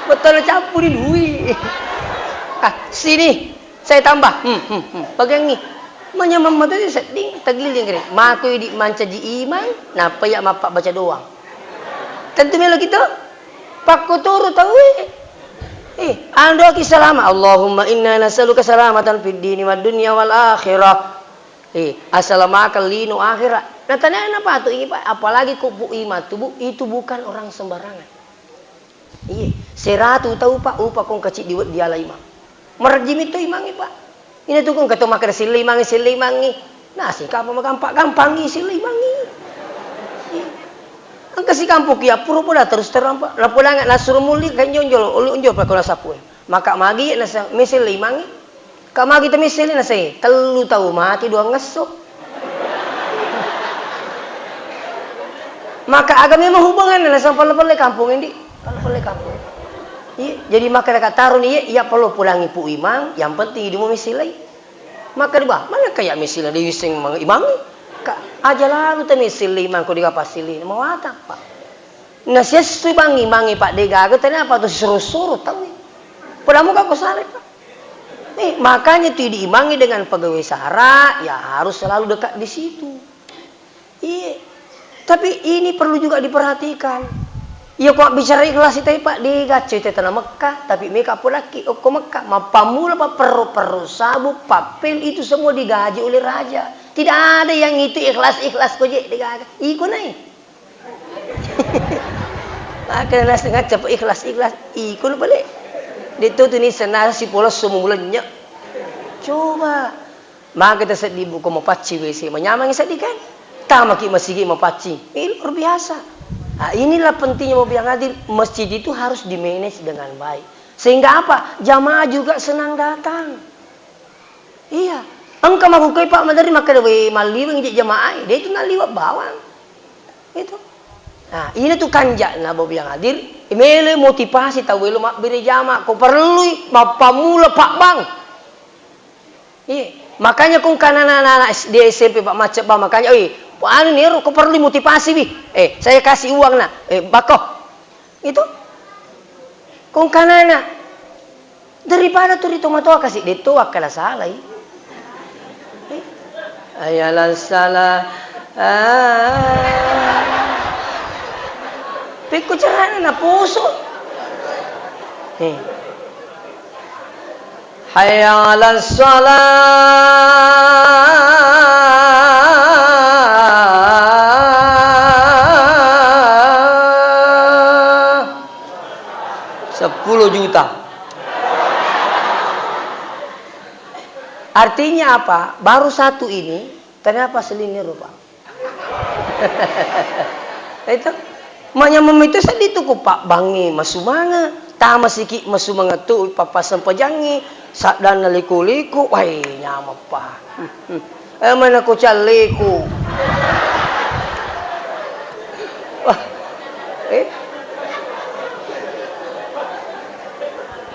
Bettuanna cappu di lui. Ah, sini, saya tambah. Hmm, hmm, hmm. Pagangngi. Manyameng matu sedding, tagiling kere. Mako idi mancaji imang, nappa iya mappabbaca doang. Tentu melo kita. Pakkuturu tau, eh. Eh, andoki salama. Allahumma inna nas'aluka salamatan fid dini wad dunya wal akhirah. Eh, asalamakeng lino akhera. Natanai napatu ini, Pak, apalagi ko Bu Imang tu, Bu, itu bukan orang sembarangan. Iya, seratu tau, Pak, upa kong kaciddi weddi ala imang. Marejjimi to imangnge, Pak. Ina tu kong kato makkeda sille imangnge, sille imangnge. Nah, si kapa magampa-gampangi sille imangnge. Iya. Engka si kampung kia pura poda terus terang, Pak. Napodangnga nasuro mulli kan jonjolo, ulu unjo pa ko nasapue. Maka magi nasa mesel imangnge. Ka magi temesel nasa tellu tau mati dua ngesso. Maka aga memang hubunganna nasang pelle-pelle kampung indi. Pelle-pelle kampung. Iya, jadi maka dekat taruni iya, iya perlu pulangi Pu Imang, yang penting idumu mesel lai. Maka di bah, mana kayak mesel di wiseng mang imang? Ka aja lalu temesel imang ko di kapasili mawatang, Pak. Nasessui bang imangnge, Pak, degaga tania apa tu suru-suru tau. Podamu ka ko sare, Pak. Nih, makanya tu idi imangnge dengan pegawai sara, ya harus selalu dekat di situ. Iya. Tapi ini perlu juga diperhatikan. Iya, kok bicara ikhlas itu, Pak, di gacce tana Mekah, tapi meka polaki okko Mekah, mappammula pa perro-perro sabu, pappel itu semua digaji oleh raja. Tidak ada yang itu ikhlas-ikhlas ko je degaga. Iko nai. Maka naseng acca ikhlas-ikhlas, iko balik. Detu tu ni senasa si polos semua mulanya. Coba. Maka ta seddi buko mapaccing W C, manyameng seddi kan? Tamaki masigi mapaccing. Ini luar biasa. Nah, inilah pentingnya mau bilang hadir, masjid itu harus di-manage dengan baik. Sehingga apa? Jamaah juga senang datang. Iya. Engka makkukkue, Pak, maderri makkeda, "We, malliweng je jamaah e." De' tu nalliweng bawang. Itu. Nah, ina tu kanja'na, Bapak yang hadir, melo motivasi tau elo mabbere jamaah, ko parellui mappammula pabbang. Iya, makanya ko engka anak-anak S D, S M P, Pak, macet, Pak, makanya, oi, anu ni ero, ko parellui motivasi, wi. Eh, saya kasih uang, nak. Eh, bako. Itu. Ko engka anak-anak. Daripada tu ri tomatoa kasi de' to wakkeda salai. Eh, hayya 'alas shalah. Ah. Pekko carana naposo. Eh. Hayya 'alas shalah. Seppulo juta. Artinya apa? Baru satu ini, ternyata selingnya rupa. Itu. Manyameng itu seddi tu ku pabbangngi masumanga. Tama siki masumanga tu pappasempajangngi. Saddanna liku-liku. Wai, nyameppa. Eh, mana ko calleku. Wah. Eh?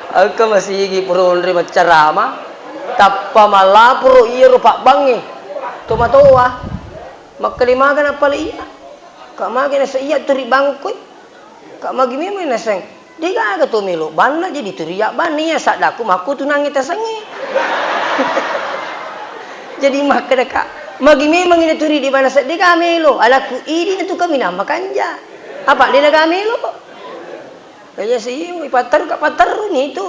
Engka masigi pura onri maccarama, tappa mallaporo iyaro pabbangnge. Tomatoa, makkeda maga nappale iya. Ka magi naseng iya tu ri bangkoi. Ka magi memang naseng. Degaga to melo banna jadi tu ri banna iya saddaku makkutunangngi tasengnge. Jadi makkeda ka, magi memang ina tu ri di banna sedde ga melo. Anakku idi na tu kaminang makanja. Apa de na ga melo? Iya sih, ipatterru ka patterru ni itu.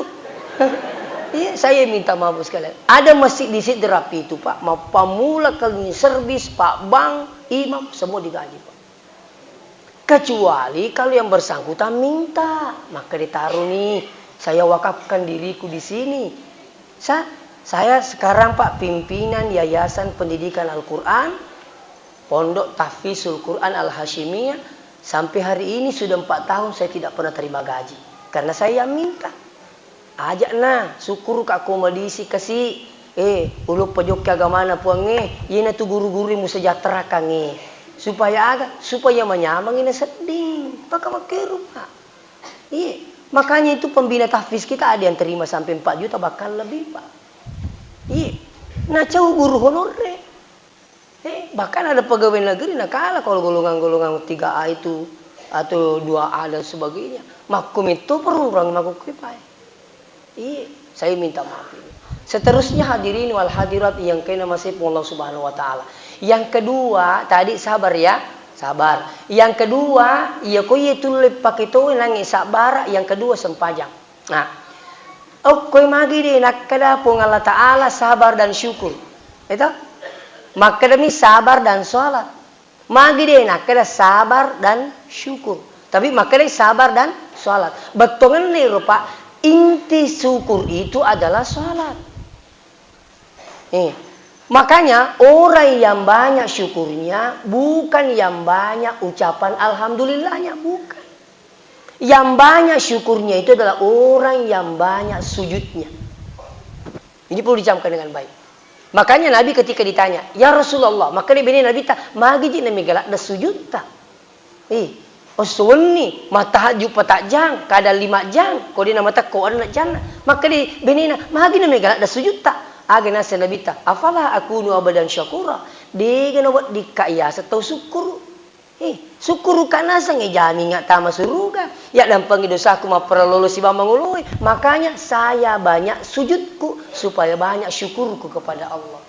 Iya, saya minta maaf sekali. Ada masjid di Sidrap itu, Pak, mappamula cleaning service, Pak Bang, imam, semua digaji, Pak. Kecuali kalau yang bersangkutan minta, maka ditaruh nih, saya wakafkan diriku di sini. Sa, saya sekarang, Pak, pimpinan Yayasan Pendidikan Al-Quran, Pondok Tahfizul Quran Al-Hasyimiyah, sampai hari ini sudah empat tahun saya tidak pernah terima gaji. Karena saya yang minta. Aja'na, sukkuruka ko madisi kasi, eh, uloppa jokki agamana Puangnge, iyanatu guru-guru musejahterakangnge. Supaya aga? Supaya manyamengngi nasedding. Paka makkeru, Pak. Iya, makanya itu pembina tahfiz kita ada yang terima sampai empat juta bahkan lebih, Pak. Iya. Nacau guru honornya. Eh, bahkan ada pegawai negeri nakala kalau golongan-golongan tiga A itu atau dua A dan sebagainya. Makkumitto perurang makkukkuipai. Iya, saya minta maaf ini. Seterusnya hadirin wal hadirat yang kena masih Allah Subhanahu wa taala. Yang kedua, tadi sabar ya, sabar. Yang kedua, iya ko iya tulle pake to nangi sabar, yang kedua sempajang. Nah, okkoi magi de nakkeda Puang Allah Ta'ala sabar dan syukur. Itu? Makkedami sabar dan sholat. Magi de nakkeda sabar dan syukur. Tapi makkeda sabar dan sholat. Bettuanna ero, Pak, inti syukur itu adalah sholat. Eh, makanya orang yang banyak syukurnya bukan yang banyak ucapan alhamdulillahnya, bukan. Yang banyak syukurnya itu adalah orang yang banyak sujudnya. Ini perlu dicamkan dengan baik. Makanya Nabi ketika ditanya, "Ya Rasulullah," maka dia bini Nabi ta, "Magi ji na mega ladda sujudta?" Eh, osso wenni, matahajju patajang, kada lima jang, ko dia nama takko anna janna. Maka dia bini na, "Magi na mega ladda sujudta?" Aga nasa Nabi ta, "Afala akunu abadan syakura?" Dega na weddikka iasa tau sukkuru. Eh, sukkuruka naseng, eh, jaminga tama suruga. Yaddampengi dosaku mapparellolo sibawa mangoloe. Makanya saya banyak sujudku supaya banyak syukurku kepada Allah.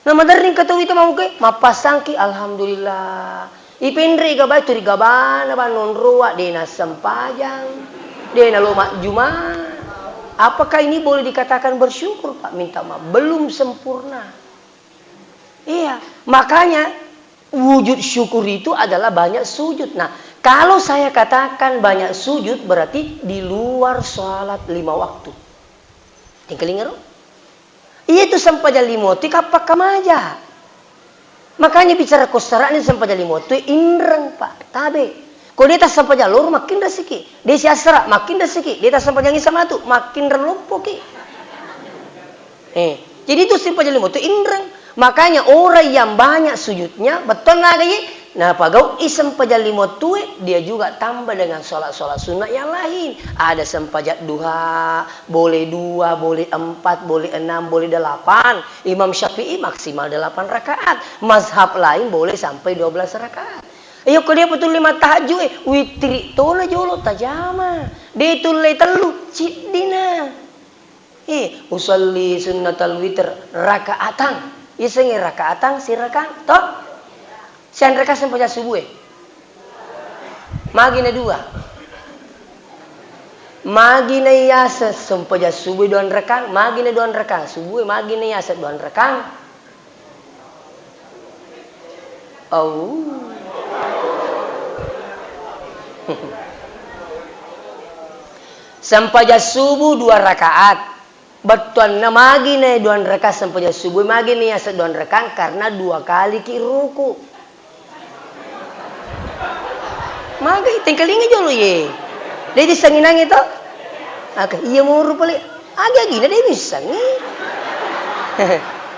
Namaderring katawi tamamuke, mappasangki, alhamdulillah. Ipenre gabai tu ri gabana ba nonroa, de nassempajang, de nalo majjuma. Apakah ini boleh dikatakan bersyukur, Pak? Minta maaf, belum sempurna. Iya, makanya wujud syukur itu adalah banyak sujud. Nah, kalau saya katakan banyak sujud, berarti di luar sholat lima waktu. Tingkalinga ro? Iya tu sempajang lima waktu kappa kamaja. Makanya bicara kosarani sempajang lima waktu inreng, Pak. Tabe. Ko dia tassempajang loro makin resiki. Dia siasara makin resiki. Dia tassempajang isa matu makin reloppoki. Eh, Jadi itu sempajang lima waktu inreng. Makanya orang yang banyak sujudnya, betul naga ye, napagau'i sempajang lima waktu, dia juga tambah dengan sholat-sholat sunnah yang lain. Ada sempajang duha, boleh dua, boleh empat, boleh enam, boleh delapan. Imam Syafi'i maksimal delapan rakaat. Mazhab lain boleh sampai dua belas rakaat. Iyo ko dia betul lima tahajud, eh, witri tola jolo tajama. Dia tulle tellu, ciddina. Eh, usalli sunnatal witr rakaatang. Isengnge rakaatang sirakang, toh? Sianreka sempajang subuh, eh? Magi na dua. Magi na iyaseng sempajang subuh dua rekang, magi na dua rekang subuh, magi na iyaseng dua rekang. Au. Sempajang subuh dua rakaat. Bettuanna magi na dua rakaat sempajang subuh, magi na iyaseng dua rakaat karena dua kali ki ruku. Magi tengkalinga jolo ye. Jadi sanginangi to? Oke, iya muru pale. Agi-agi na demi sangi.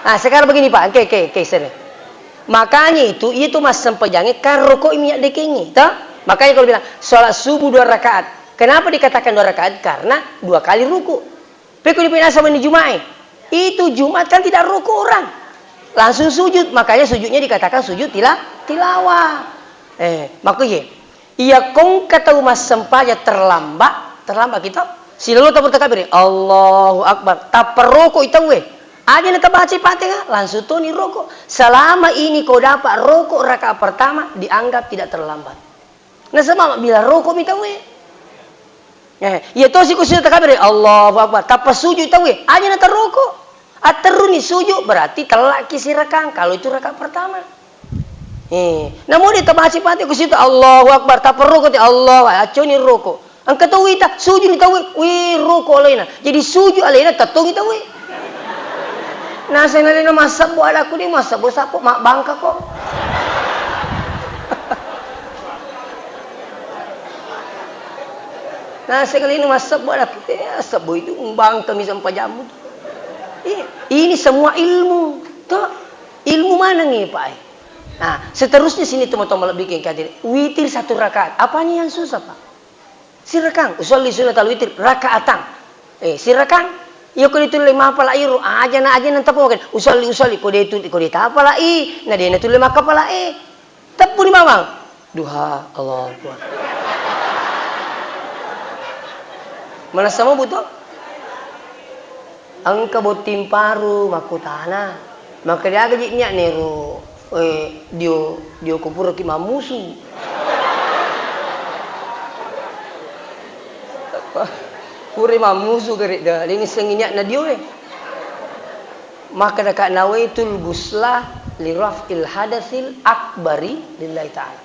Ah, sekarang begini Pak, oke, oke, oke, sini. Makanya itu, itu massempajangnge kan rokok minyak dekengnge, toh? Makanya kalau bilang, sholat subuh dua rakaat. Kenapa dikatakan dua rakaat? Karena dua kali ruku. Pekko dipinasa wenni Jumae. Itu Jumat kan tidak ruku orang. Langsung sujud, makanya sujudnya dikatakan sujud tila-, tilawah. Eh, makanya, iya kongka tau massempajang terlambat, terlambat kita. Silolo tabur takabiri, Allahu Akbar. Tappa rokok itawe. Aja na tabaca Fatihah, langsung toni rokok. Selama ini kau dapat rokok rakaat pertama, dianggap tidak terlambat. Nasaba mabbila rokok mi tauwe. Eh, iya tosi ku sujud takabir, Allahu Akbar. Tappa sujud tauwe, aja na taroko. Atterruni sujud berarti tellaki sirakang kalau itu rakaat pertama. Eh, namo dia tabaca Fatihah ku sujud, Allahu Akbar. Tappa roko ti, Allahu Akbar. Acconi roko. Engka to wita, sujud ni tauwe, wi roko alena. Jadi sujud alena, tettongi tauwe. Naseng alena massebbo adakku, dia massebbo sappo, mabbangka ko. Naseng alena massebbo adakku, eh, sebbo itu mbangka mi sempajammu. Iya, ini semua ilmu, toh. Ilmu maneng, Pak. Nah, seterusnya sini teman-teman lebih ke witir satu rakaat. Apanya yang susah, Pak? Sirakang, usalli sunnatal witri rakaatang. Eh, sirakang. Iya ko ditulle mapala iro, aja na, aja na teppo makkeda, usalli, usalli, ko de tu, ko de tapala i, na de na tulle makkapala e. Teppu ni mamang. Duha, Allahu Akbar. Manessa mo buto? Engka botting paru makkutana, makkeda aga ji niat nero, eh, dio, dio ko puraki mammusu. Pura mammusu gare da, de nissengi niatna dio e. Makkeda ka nawaitul gusla li raf'il hadatsil akbari lillahi ta'ala.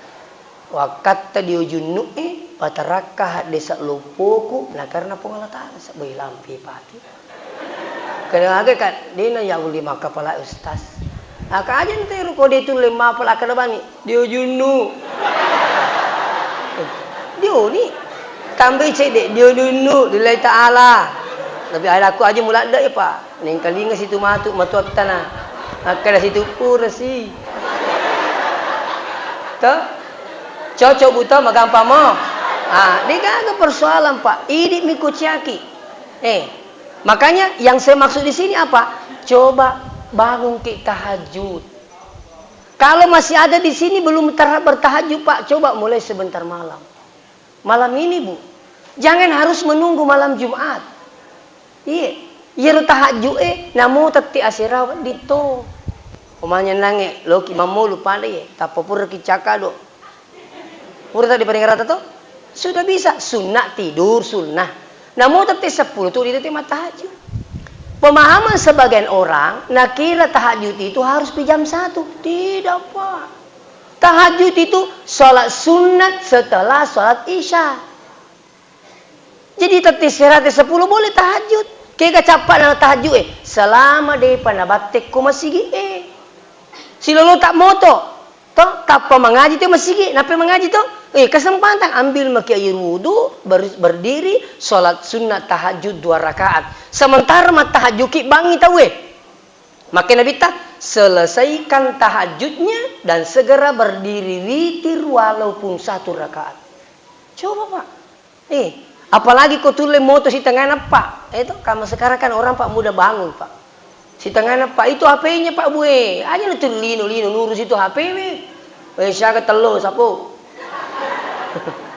Wakkatta dio junnu'e, patarakka haddesa loppoku, na karena Puang Allah Ta'ala, sabbai lampe pati. Kena aga ka, dena ya uli makkapala ustaz. Aka aja ntero ko de tulle mapala kada bani, dio junnu. Dio ni, tambai cedde, dio junnu, lillahi ta'ala. Tapi ada aku aja muladda ya, Pak. Nengkalinga situ matu, matuattana. Akkeda situ pura si. Toh? Cocok buta, magampang mo. Ah, degaga persoalan, Pak. Idi mi kuciaki. Eh, makanya yang saya maksud di sini apa? Coba bangun ke tahajud. Kalau masih ada di sini belum ter-, bertahajud, Pak, coba mulai sebentar malam. Malam ini, Bu. Jangan harus menunggu malam Jumat. Iya. Iyaro tahajud e, namo tette asera wedding to. Omanya nange, loki mammolu pada ye, tappa pura ki cakado. Pura tadi paling rata to? Sudah bisa, sunnah tidur, sunnah. Namo tette sepuluh tu, dia tette mattahajud. Pemahaman sebagian orang, nakira tahajud itu harus pi jam satu. Tidak, Pak. Tahajud itu sholat sunat setelah sholat isya. Jadi tette serate sepuluh boleh tahajud. Kega cappa na tahajud e? Selama depa nabattekko masigi e. Silolo tak moto. To, tappa mangaji te masigi, nappa mangaji to? Eh, kesempatan ambil maki air wudu, ber-, berdiri, sholat sunnah tahajud dua rakaat. Sementara mattahajud ki bangi tauwe. Makanya Nabitta, "Selesaikan tahajudnya dan segera berdiri witir walaupun satu rakaat." Coba, Pak. Eh, apalagi ko tulle moto sitengah eppa. Eh, to, kalau sekarang kan orang, Pak, mudah bangun, Pak. Sitengah eppa itu H P-nya, Pak, bue. Aja na tu lino-lino nurus itu H P we. Eh, siaga tello, sapo?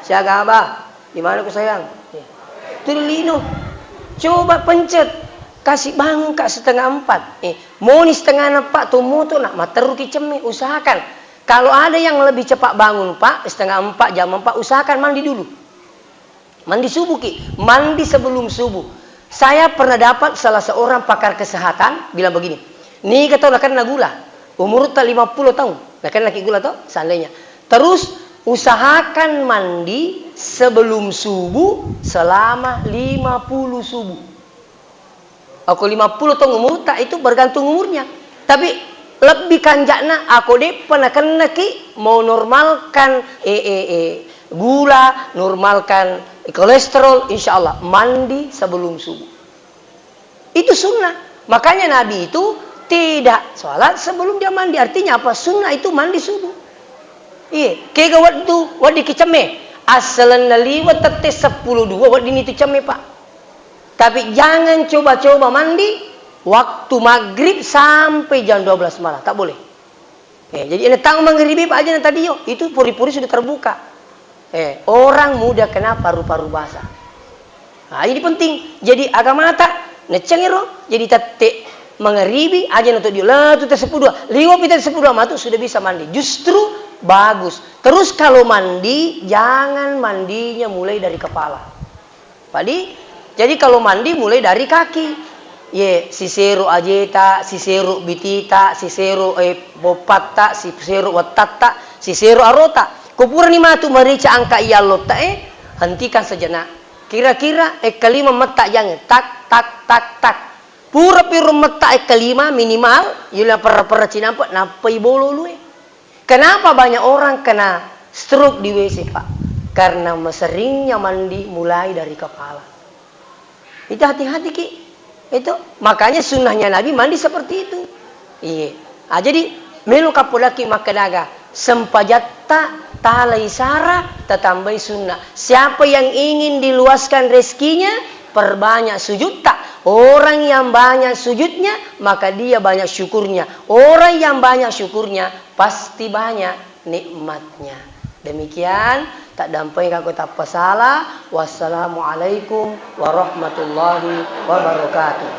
Siaga abah? Di mana ku sayang? Eh, tu lino. Coba pencet. Kasih bangun, Kak, setengah empat. Eh, moni setengah eppa tu moto, nak, matteru ki cemme, usahakan. Kalau ada yang lebih cepat bangun, Pak, setengah empat, jam empat, usahakan mandi dulu. Mandi subuh ki, mandi sebelum subuh. Saya pernah dapat salah seorang pakar kesehatan bilang begini, "Niga tau nakenna gula, umurta lima puluh tahun, nakenna ki gula to, seandainya. Terus usahakan mandi sebelum subuh selama lima puluh subuh." Ako lima puluh tahun umurta, itu bergantung umurnya. Tapi lebih kanjakna, ako de'pa nakennaki, mau normalkan, eh, eh, eh, gula, normalkan kolesterol, insya Allah mandi sebelum subuh. Itu sunnah. Makanya Nabi itu tidak sholat sebelum dia mandi. Artinya apa? Sunnah itu mandi subuh. Iya, kega wedding, wedding ki cemme. Asalenna liwe tette seppulo dua, wedding itu cemme, Pak. Tapi jangan coba-coba mandi waktu maghrib sampai jam dua belas malam, tak boleh. Eh, jadi ini tang maghribi, Pak, aja na tadi yo, itu pori-pori sudah terbuka. Eh, orang mudah kena paru-paru basah. Nah, ini penting. Jadi agamata, neccengiro, jadi tette maghribi, aja na tadi yo, lah, tu tette seppulo dua, liwe pi tette seppulo dua, matu sudah bisa mandi. Justru bagus. Terus kalau mandi, jangan mandinya mulai dari kepala. Padi, jadi kalau mandi mulai dari kaki. Ye, sisero ajeta, sisero bitita, sisero, eh, boppatta, sisero wettatta, sisero arota. Ko purani matu marica angka iyallotta, eh, hentikan sejenak. Kira-kira, eh, kelima metta jange, tak, tak, tak, tak. Pura piro metta, eh, kelima minimal, yula perra-perra cinampe, nappai bolo lue. Kenapa banyak orang kena stroke di W C, Pak? Karena seringnya mandi mulai dari kepala. Itu hati-hati ki. Itu makanya sunnahnya Nabi mandi seperti itu. Iya. Ah, jadi melo kapolaki makkedaga, sempajatta talai sara, tatambai sunnah. Siapa yang ingin diluaskan rezekinya, perbanyak sujudta. Orang yang banyak sujudnya, maka dia banyak syukurnya. Orang yang banyak syukurnya, pasti banyak nikmatnya. Demikian, tak dampai kako tappa salah. Wassalamualaikum warahmatullahi wabarakatuh.